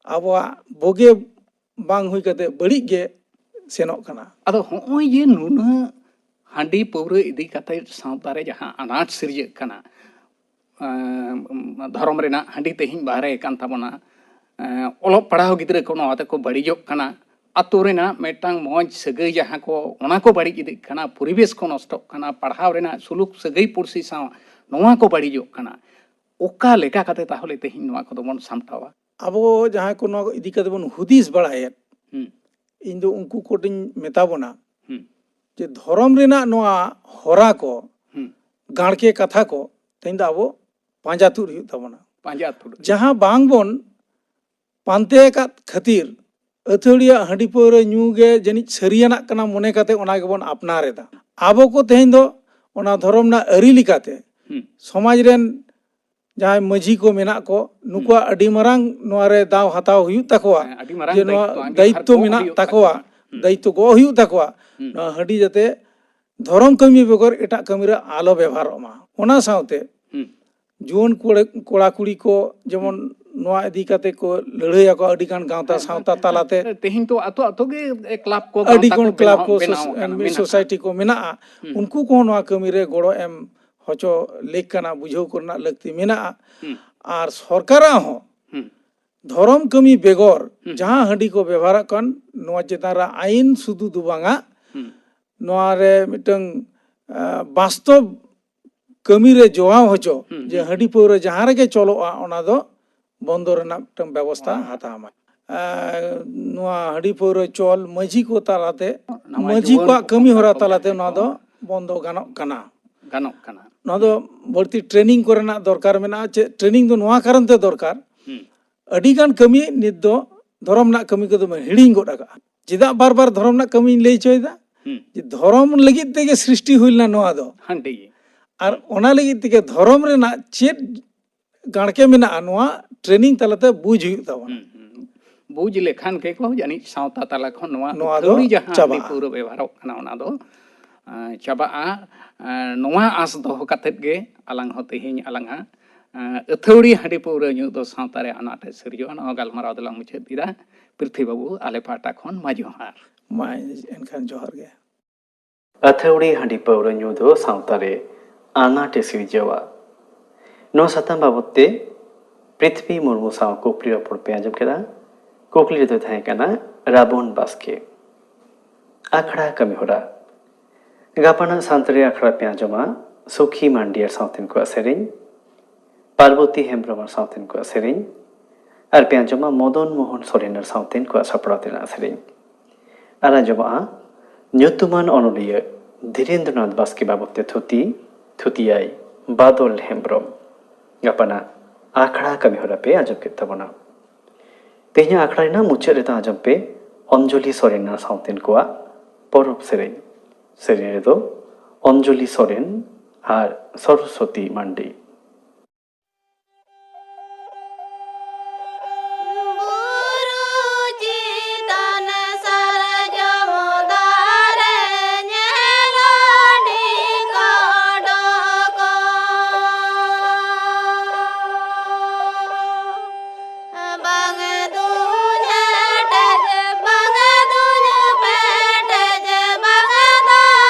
ᱟᱵᱚᱣᱟᱜ ᱵᱩᱜᱤ ᱵᱟᱝ ᱦᱩᱭ ᱠᱟᱛᱮ ᱵᱟᱹᱲᱤᱡ ᱜᱮ ᱥᱮᱱᱚᱜ ᱠᱟᱱᱟ᱾ ᱟᱫᱚ ᱦᱚᱸᱜᱼᱚᱭ ᱡᱮ ᱱᱩᱱᱟᱹᱜ ᱦᱟᱺᱰᱤ ᱯᱟᱹᱣᱨᱟᱹ ᱤᱫᱤ ᱠᱟᱛᱮ ᱥᱟᱶᱛᱟ ᱨᱮ ᱡᱟᱦᱟᱸ ᱟᱱᱟᱴ ᱥᱤᱨᱡᱟᱹᱜ ᱠᱟᱱᱟ, ᱮᱸ, ᱫᱷᱚᱨᱚᱢ ᱨᱮᱱᱟᱜ ᱦᱟᱺᱰᱤ ᱛᱮᱦᱮᱧ ᱵᱟᱦᱨᱮ ᱟᱠᱟᱱ ᱛᱟᱵᱚᱱᱟ, ᱮᱸ, ᱚᱞᱚᱜ ᱯᱟᱲᱦᱟᱣ ᱜᱤᱫᱽᱨᱟᱹ ᱠᱚ ᱱᱚᱣᱟ ᱛᱮᱠᱚ ᱵᱟᱹᱲᱤᱡᱚᱜ ᱠᱟᱱᱟ, ᱟᱛᱳ ᱨᱮᱱᱟᱜ ᱢᱤᱫᱴᱟᱝ ᱢᱚᱡᱽ ᱥᱟᱹᱜᱟᱹᱭ ᱡᱟᱦᱟᱸ ᱠᱚ, ᱚᱱᱟ ᱠᱚ ᱵᱟᱹᱲᱤᱡ ᱤᱫᱤᱜ ᱠᱟᱱᱟ, ᱯᱚᱨᱤᱵᱮᱥ ᱠᱚ ᱱᱚᱥᱴᱚᱜ ᱠᱟᱱᱟ, ᱯᱟᱲᱦᱟᱣ ᱨᱮᱱᱟᱜ ᱥᱩᱞᱩᱠ ᱥᱟᱹᱜᱟᱹᱭ ᱯᱩᱲᱥᱤ ᱥᱟᱶ ᱱᱚᱣᱟ ᱠᱚ ᱵᱟᱹᱲᱤᱡᱚᱜ ᱠᱟᱱᱟ᱾ ᱚᱠᱟ ᱞᱮᱠᱟ ᱠᱟᱛᱮ ᱛᱟᱦᱚᱞᱮ ᱛᱮᱦᱮᱧ ᱱᱚᱣᱟ ᱠᱚᱫᱚ ᱵᱚᱱ ᱥᱟᱢᱴᱟᱣᱟ? ᱟᱵᱚ ᱡᱟᱦᱟᱸᱭ ᱠᱚ ᱱᱚᱣᱟ ᱠᱚ ᱤᱫᱤ ᱠᱟᱛᱮ ᱵᱚᱱ ᱦᱩᱫᱤᱥ ᱵᱟᱲᱟᱭᱮᱫ, ᱦᱩᱸ᱾ ᱤᱧ ᱫᱚ ᱩᱱᱠᱩ ᱠᱚᱴᱷᱮᱱ ᱢᱮᱛᱟ ᱵᱚᱱᱟ ᱦᱩᱸ᱾ ᱡᱮ ᱫᱷᱚᱨᱚᱢ ᱨᱮᱱᱟᱜ ᱱᱚᱣᱟ ᱦᱚᱨᱟ ᱠᱚ, ᱦᱩᱸ᱾ ᱜᱟᱲᱠᱮ ᱠᱟᱛᱷᱟ ᱠᱚ ᱛᱮᱦᱮᱧ ᱫᱚ ᱟᱵᱚ ᱯᱟᱸᱡᱟ ᱛᱩᱫ ᱦᱩᱭᱩᱜ ᱛᱟᱵᱚᱱᱟ᱾ ᱯᱟᱸᱡᱟ ᱛᱩᱫ ᱦᱩᱭᱩᱜ᱾ ᱡᱟᱦᱟᱸ ᱵᱟᱝ ᱵᱚᱱ ᱯᱟᱱᱛᱮ ᱟᱠᱟᱫ ᱠᱷᱟᱹᱛᱤᱨ ᱟᱹᱛᱷᱟᱹᱲᱤᱭᱟᱹ ᱦᱟᱺᱰᱤ ᱯᱟᱹᱣᱨᱟᱹ ᱧᱩ ᱜᱮ ᱡᱟᱹᱱᱤᱡ ᱥᱟᱹᱨᱤᱭᱟᱱᱟᱜ ᱠᱟᱱᱟ ᱢᱚᱱᱮ ᱠᱟᱛᱮ ᱚᱱᱟ ᱜᱮᱵᱚᱱ ᱟᱯᱱᱟᱨ ᱮᱫᱟ᱾ ᱟᱵᱚ ᱠᱚ ᱛᱮᱦᱮᱧ ᱫᱚ ᱚᱱᱟ ᱫᱷᱚᱨᱚᱢ ᱨᱮᱱᱟᱜ ᱟᱹᱨᱤ ᱞᱮᱠᱟᱛᱮ ᱦᱩᱸ᱾ ᱥᱚᱢᱟᱡᱽ ᱨᱮᱱ ᱡᱟᱦᱟᱸᱭ ᱢᱟᱹᱡᱷᱤ ᱠᱚ ᱢᱮᱱᱟᱜ ᱠᱚ, ᱱᱩᱠᱩᱣᱟᱜ ᱦᱩᱸ᱾ ᱟᱹᱰᱤ ᱢᱟᱨᱟᱝ ᱱᱚᱣᱟ ᱨᱮ ᱫᱟᱣ ᱦᱟᱛᱟᱣ ᱦᱩᱭᱩᱜ ᱛᱟᱠᱚᱣᱟ᱾ ᱦᱮᱸ, ᱟᱹᱰᱤ ᱢᱟᱨᱟᱝ ᱡᱮ ᱱᱚᱣᱟ ᱫᱟᱭᱤᱛᱛᱚ ᱢᱮᱱᱟᱜ ᱫᱟᱭᱤᱛᱛᱚ ᱛᱟᱠᱚᱣᱟ᱾ ᱦᱩᱸ᱾ ᱫᱟᱭᱤᱛᱛᱚ ᱜᱚᱜ ᱦᱩᱭᱩᱜ ᱛᱟᱠᱚᱣᱟ᱾ ᱦᱩᱸ᱾ ᱱᱚᱣᱟ ᱦᱟᱺᱰᱤ ᱡᱟᱛᱮ ᱫᱷᱚᱨᱚᱢ ᱠᱟᱹᱢᱤ ᱵᱮᱜᱚᱨ ᱮᱴᱟᱜ ᱠᱟᱹᱢᱤ ᱨᱮ ᱟᱞᱚ ᱵᱮᱵᱷᱟᱨᱚᱜ ᱢᱟ᱾ ᱚᱱᱟ ᱥᱟᱶᱛᱮ ᱦᱩᱸ᱾ ᱡᱩᱣᱟᱹᱱ ᱠᱚᱲᱟ, ᱠᱚᱲᱟ ᱠᱩᱲᱤ ᱠᱚ ᱡᱮᱢᱚᱱ ᱦᱩᱸ᱾ ᱱᱚᱣᱟ ᱤᱫᱤ ᱠᱟᱛᱮ ᱠᱚ ᱞᱟᱹᱲᱦᱟᱹᱭ ᱟᱠᱚ ᱟᱹᱰᱤ ᱜᱟᱱ ᱜᱟᱶᱛᱟ ᱦᱮᱸ, ᱥᱟᱶᱛᱟ ᱦᱮᱸ, ᱛᱟᱞᱟᱛᱮ᱾ ᱦᱮᱸ, ᱛᱮᱦᱮᱧ ᱛᱚ ᱟᱛᱳ ᱟᱛᱳ ᱜᱮ ᱠᱞᱟᱵᱽ ᱠᱚ, ᱟᱹᱰᱤ ᱜᱟᱶᱛᱟ ᱜᱟᱱ ᱠᱚ ᱠᱞᱟᱵᱽ ᱵᱮᱱᱟᱣ, ᱠᱚ ᱵᱮᱱᱟᱣ ᱥᱳᱥ-, ᱟᱠᱟᱱᱟ, ᱮᱢ, ᱢᱮᱱᱟᱜ ᱟᱠᱟᱱᱟ᱾ ᱥᱳᱥᱟᱭᱴᱤ ᱠᱚ ᱢᱮᱱᱟᱜᱼᱟ᱾ ᱦᱩᱸ᱾ ᱩᱱᱠᱩ ᱠᱚᱦᱚᱸ ᱱᱚᱣᱟ ᱠᱟᱹᱢᱤ ᱨᱮ ᱜᱚᱲᱚ ᱮᱢ ᱦᱚᱪᱚ ᱞᱮᱠ ᱠᱟᱱᱟ, ᱵᱩᱡᱷᱟᱹᱣ ᱠᱚᱨᱮᱱᱟᱜ ᱞᱟᱹᱠᱛᱤ ᱢᱮᱱᱟᱜᱼᱟ᱾ ᱦᱩᱸ᱾ ᱟᱨ ᱥᱚᱨᱠᱟᱨᱟᱜ ᱦᱚᱸ ᱦᱩᱸ᱾ ᱫᱷᱚᱨᱚᱢ ᱠᱟᱹᱢᱤ ᱵᱮᱜᱚᱨ ᱦᱩᱸ᱾ ᱡᱟᱦᱟᱸ ᱦᱟᱺᱰᱤ ᱠᱚ ᱵᱮᱵᱷᱟᱨᱚᱜ ᱠᱟᱱ, ᱱᱚᱣᱟ ᱪᱮᱛᱟᱱ ᱨᱮ ᱟᱹᱭᱤᱱ ᱥᱩᱫᱷᱩ ᱫᱚ ᱵᱟᱝᱟ, ᱦᱩᱸ᱾ ᱱᱚᱣᱟ ᱨᱮ ᱢᱤᱫᱴᱟᱝ, ᱟ, ᱵᱟᱥᱛᱚᱵ ᱠᱟᱹᱢᱤ ᱨᱮ ᱡᱚᱲᱟᱣ ᱦᱚᱪᱚ, ᱦᱩᱸ, ᱡᱮ ᱦᱩᱸ, ᱦᱟᱺᱰᱤ ᱦᱩᱸ᱾ ᱯᱟᱹᱣᱨᱟᱹ ᱡᱟᱦᱟᱸ ᱨᱮᱜᱮ ᱪᱚᱞᱚᱜᱼᱟ, ᱚᱱᱟ ᱫᱚ ᱵᱚᱱᱫᱚ ᱨᱮᱱᱟᱜ ᱢᱤᱫᱴᱟᱝ ᱵᱮᱵᱚᱥᱛᱷᱟ ᱦᱩᱸ᱾ ᱦᱟᱛᱟᱣ ᱢᱟᱭ᱾ ᱟᱨ ᱱᱚᱣᱟ ᱦᱟᱺᱰᱤ ᱯᱟᱹᱣᱨᱟᱹ ᱪᱚᱞ ᱢᱟᱹᱡᱷᱤ ᱠᱚ ᱛᱟᱞᱟᱛᱮ, ᱱᱟᱣᱟ ᱢᱟᱹᱡᱷᱤ ᱡᱩᱣᱟᱹᱱ ᱠᱚᱣᱟᱜ ᱠᱚ ᱠᱟᱹᱢᱤ ᱦᱚᱨᱟ ᱠᱚ ᱛᱟᱞᱟᱛᱮ ᱡᱟᱦᱟᱸᱭ ᱱᱚᱣᱟ ᱠᱚ ᱫᱚ ᱵᱚᱱᱫᱚ ᱜᱟᱱᱚᱜ ᱠᱟᱱᱟ᱾ ᱜᱟᱱᱚᱜ ᱠᱟᱱᱟ᱾ ᱱᱚᱣᱟ ᱫᱚ ᱦᱩᱸ᱾ ᱵᱟᱹᱲᱛᱤ ᱴᱨᱮᱱᱤᱝ ᱠᱚᱨᱮᱱᱟᱜ ᱫᱚᱨᱠᱟᱨ ᱢᱮᱱᱟᱜᱼᱟ᱾ ᱪᱮᱫ ᱴᱨᱮᱱᱤᱝ ᱫᱚ ᱱᱚᱣᱟ ᱠᱟᱨᱚᱱ ᱛᱮ ᱫᱚᱨᱠᱟᱨ, ᱦᱩᱸ᱾ ᱟᱹᱰᱤ ᱜᱟᱱ ᱠᱟᱹᱢᱤ ᱱᱤᱛ ᱫᱚ ᱫᱷᱚᱨᱚᱢ ᱨᱮᱱᱟᱜ ᱠᱟᱹᱢᱤ ᱠᱚᱫᱚ ᱵᱚᱱ ᱦᱤᱲᱤᱧ ᱜᱚᱫ ᱟᱠᱟᱫᱼᱟ᱾ ᱪᱮᱫᱟᱜ ᱵᱟᱨ ᱵᱟᱨ ᱫᱷᱚᱨᱚᱢ ᱨᱮᱱᱟᱜ ᱠᱟᱹᱢᱤᱧ ᱞᱟᱹᱭ ᱦᱚᱪᱚᱭᱮᱫᱟ? ᱦᱩᱸ᱾ ᱡᱮ ᱫᱷᱚᱨᱚᱢ ᱞᱟᱹᱜᱤᱫ ᱛᱮᱜᱮ ᱥᱨᱤᱥᱴᱤ ᱦᱩᱭ ᱞᱮᱱᱟ ᱱᱚᱣᱟ ᱫᱚ᱾ ᱦᱟᱺᱰᱤ᱾ ᱟᱨ ᱚᱱᱟ ᱞᱟᱹᱜᱤᱫ ᱛᱮᱜᱮ ᱫᱷᱚᱨᱚᱢ ᱨᱮᱱᱟᱜ ᱪᱮᱫ ᱜᱟᱲᱠᱮ ᱢᱮᱱᱟᱜᱼᱟ, ᱱᱚᱣᱟ training ᱛᱟᱞᱟᱛᱮ ᱵᱩᱡᱽ ᱦᱩᱭᱩᱜ ᱛᱟᱵᱚᱱᱟ᱾ ᱦᱩᱸ, ᱦᱩᱸ᱾ ᱵᱩᱡᱽ ᱞᱮᱠᱷᱟᱱ ᱜᱮᱠᱚ ᱡᱟᱹᱱᱤᱡ ᱥᱟᱶᱛᱟ ᱛᱟᱞᱟ ᱠᱷᱚᱱ ᱱᱚᱣᱟ ᱱᱚᱣᱟ ᱫᱚ ᱟᱹᱛᱷᱟᱹᱣᱲᱤ ᱡᱟᱦᱟᱸ ᱪᱟᱵᱟᱜᱼᱟ᱾ ᱦᱟᱺᱰᱤ ᱯᱟᱹᱣᱨᱟᱹ ᱵᱮᱣᱦᱟᱨᱚᱜ ᱠᱟᱱᱟ, ᱚᱱᱟ ᱫᱚ, ᱮᱸ, ᱪᱟᱵᱟᱜᱼᱟ᱾ ᱮᱸ, ᱱᱚᱣᱟ ᱟᱸᱥ ᱫᱚᱦᱚ ᱠᱟᱛᱮᱫ ᱜᱮ ᱟᱞᱟᱝ ᱦᱚᱸ ᱛᱮᱦᱮᱧ ᱟᱞᱟᱝᱟᱜ, ᱮᱸ, ᱟᱹᱛᱷᱟᱹᱣᱲᱤ ᱦᱟᱺᱰᱤ ᱯᱟᱹᱣᱨᱟᱹ ᱧᱩ ᱫᱚ ᱥᱟᱶᱛᱟ ᱨᱮ ᱟᱱᱟᱴ ᱮ ᱥᱤᱨᱡᱟᱹᱣᱟ, ᱱᱚᱣᱟ ᱜᱟᱞᱢᱟᱨᱟᱣ ᱫᱚᱞᱟᱝ ᱢᱩᱪᱟᱹᱫ ᱮᱫᱟ᱾ ᱯᱨᱤᱛᱷᱤ ᱵᱟᱹᱵᱩ, ᱟᱞᱮ ᱯᱟᱦᱴᱟ ᱠᱷᱚᱱ ᱢᱟ ᱡᱚᱦᱟᱨ᱾ ᱢᱟ ᱮᱱᱠᱷᱟᱱ ᱡᱚᱦᱟᱨ ᱜᱮ᱾ ᱟᱹᱛᱷᱟᱹᱣᱲᱤ ᱦᱟᱺᱰᱤ ᱯᱟᱹᱣᱨᱟᱹ ᱧᱩ ᱫᱚ ᱥᱟᱶᱛᱟ ᱨᱮ ᱟᱱᱟᱴ ᱮ ᱥᱤᱨᱡᱟᱹᱣᱟ᱾ ᱱᱚᱣᱟ ᱥᱟᱛᱟᱢ ᱵᱟᱵᱚᱫ ᱛᱮ ᱯᱨᱤᱛᱷᱤᱵᱤ ᱢᱩᱨᱢᱩ ᱥᱟᱶ ᱠᱩᱠᱞᱤ ᱨᱚᱯᱚᱲ ᱯᱮ ᱟᱸᱡᱚᱢ ᱠᱮᱫᱟ᱾ ᱠᱩᱠᱞᱤ ᱨᱮᱫᱚᱭ ᱛᱟᱦᱮᱸ ᱠᱟᱱᱟ ᱨᱟᱵᱚᱱ ᱵᱟᱥᱠᱮ᱾ ᱟᱠᱷᱲᱟ ᱠᱟᱹᱢᱤ ᱦᱚᱨᱟ᱾ ᱜᱟᱯᱟᱱᱟᱜ ᱥᱟᱱᱛᱟᱲᱤ ᱟᱠᱷᱲᱟ ᱯᱮ ᱟᱸᱡᱚᱢᱟ ᱥᱩᱠᱷᱤ ᱢᱟᱱᱰᱤ ᱟᱨ ᱥᱟᱶᱛᱮᱱ ᱠᱚᱣᱟᱜ ᱥᱮᱨᱮᱧ, ᱯᱟᱨᱵᱚᱛᱤ ᱦᱮᱢᱵᱨᱚᱢ ᱟᱨ ᱥᱟᱶᱛᱮᱱ ᱠᱚᱣᱟᱜ ᱥᱮᱨᱮᱧ, ᱟᱨ ᱯᱮ ᱟᱸᱡᱚᱢᱟ ᱢᱚᱫᱚᱱ ᱢᱳᱦᱚᱱ ᱥᱚᱨᱮᱱ ᱟᱨ ᱥᱟᱶᱛᱮᱱ ᱠᱚᱣᱟᱜ ᱥᱟᱯᱲᱟᱣ ᱛᱮᱱᱟᱜ ᱥᱮᱨᱮᱧ᱾ ᱟᱨ ᱟᱸᱡᱚᱢᱚᱜᱼᱟ ᱧᱩᱛᱩᱢᱟᱱ ᱚᱱᱚᱞᱤᱭᱟᱹ ᱫᱷᱤᱨᱮᱱᱫᱨᱚᱱᱟᱛᱷ ᱵᱟᱥᱠᱮ ᱵᱟᱵᱚᱫ ᱛᱮ ᱛᱷᱩᱛᱤ, ᱛᱷᱩᱛᱤᱭᱟᱭ ᱵᱟᱫᱚᱞ ᱦᱮᱢᱵᱨᱚᱢ᱾ ᱜᱟᱯᱟᱱᱟᱜ ᱟᱠᱷᱲᱟ ᱠᱟᱹᱢᱤ ᱦᱚᱨᱟ ᱯᱮ ᱟᱸᱡᱚᱢ ᱠᱮᱫ ᱛᱟᱵᱚᱱᱟ᱾ ᱛᱮᱦᱮᱧᱟᱜ ᱟᱠᱷᱲᱟ ᱨᱮᱱᱟᱜ ᱢᱩᱪᱟᱹᱫ ᱨᱮᱫᱚ ᱟᱸᱡᱚᱢ ᱯᱮ ᱚᱧᱡᱚᱞᱤ ᱥᱚᱨᱮᱱ ᱟᱨ ᱥᱟᱶᱛᱮᱱ ᱠᱚᱣᱟᱜ ᱯᱚᱨᱚᱵᱽ ᱥᱮᱨᱮᱧ᱾ ᱥᱮᱨᱮᱧ ᱨᱮᱫᱚ ᱚᱧᱡᱚᱞᱤ ᱥᱚᱨᱮᱱ ᱟᱨ ᱥᱚᱨᱚᱥᱚᱛᱤ ᱢᱟᱱᱰᱤ᱾ ᱵᱩᱨᱩ ᱪᱮᱛᱟᱱ ᱥᱟᱨᱡᱚᱢ ᱫᱟᱨᱮ ᱧᱮᱞ ᱟᱹᱰᱤ ᱠᱚᱰᱚ ᱠᱚ᱾ ᱵᱟᱝ ᱫᱩᱧ ᱮᱴᱮᱫ, ᱵᱟᱝ ᱫᱩᱧ ᱯᱮᱴᱮᱡ, ᱵᱟᱝ ᱫᱚ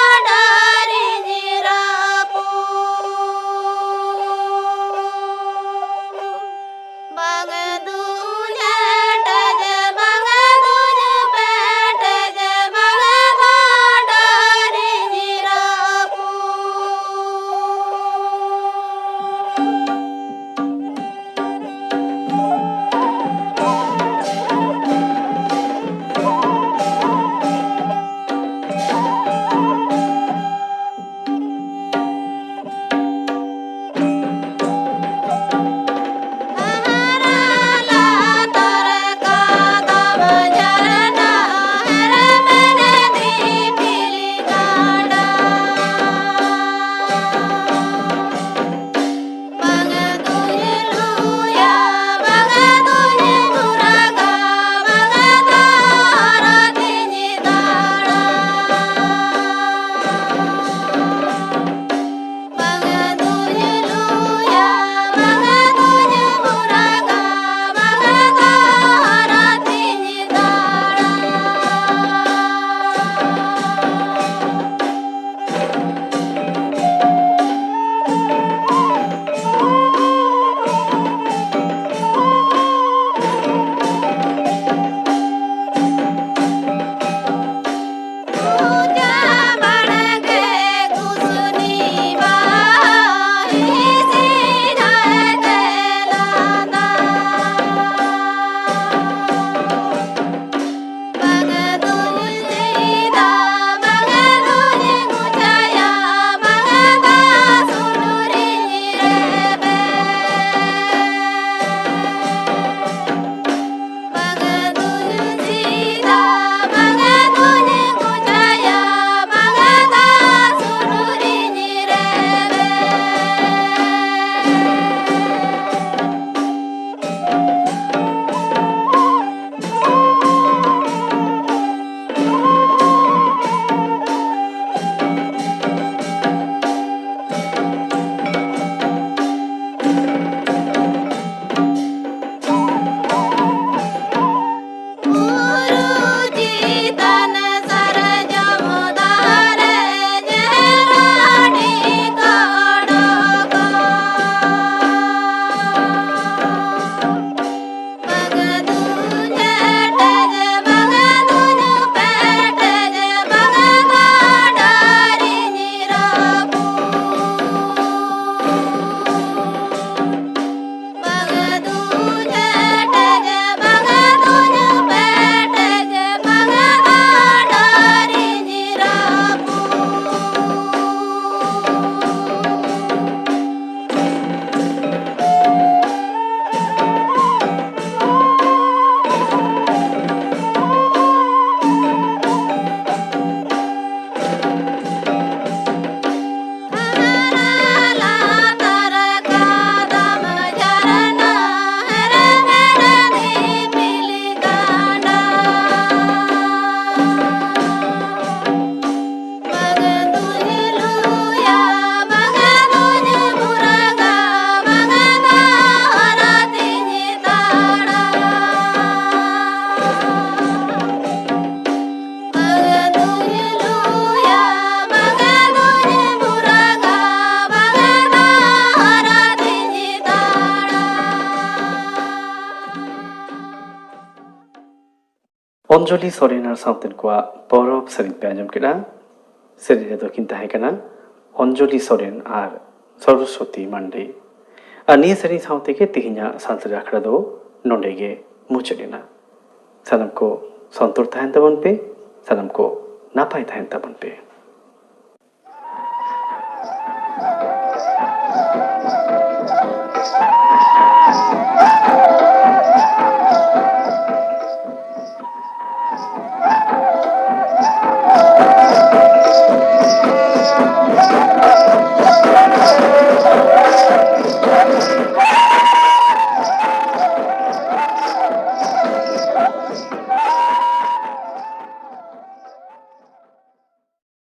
ᱰᱟᱹᱨᱤᱧ ᱨᱟᱹᱯᱩᱫ᱾ ᱚᱧᱡᱚᱞᱤ ᱥᱚᱨᱮᱱ ᱟᱨ ᱥᱟᱶᱛᱮᱱ ᱠᱚᱣᱟᱜ ᱯᱚᱨᱚᱵᱽ ᱥᱮᱨᱮᱧ ᱯᱮ ᱟᱸᱡᱚᱢ ᱠᱮᱫᱟ᱾ ᱥᱮᱨᱮᱧ ᱨᱮᱫᱚ ᱠᱤᱱ ᱛᱟᱦᱮᱸ ᱠᱟᱱᱟ ᱚᱧᱡᱚᱞᱤ ᱥᱚᱨᱮᱱ ᱟᱨ ᱥᱚᱨᱚᱥᱣᱚᱛᱤ ᱢᱟᱱᱰᱤ᱾ ᱟᱨ ᱱᱤᱭᱟᱹ ᱥᱮᱨᱮᱧ ᱥᱟᱶ ᱛᱮᱜᱮ ᱛᱮᱦᱮᱧᱟᱜ ᱥᱟᱱᱛᱟᱲᱤ ᱟᱠᱷᱲᱟ ᱫᱚ ᱱᱚᱰᱮ ᱜᱮ ᱢᱩᱪᱟᱹᱫ ᱮᱱᱟ᱾ ᱥᱟᱱᱟᱢ ᱠᱚ ᱥᱚᱱᱛᱚᱨ ᱛᱟᱦᱮᱱ ᱛᱟᱵᱚᱱ ᱯᱮ, ᱥᱟᱱᱟᱢ ᱠᱚ ᱱᱟᱯᱟᱭ ᱛᱟᱦᱮᱱ ᱛᱟᱵᱚᱱ ᱯᱮ᱾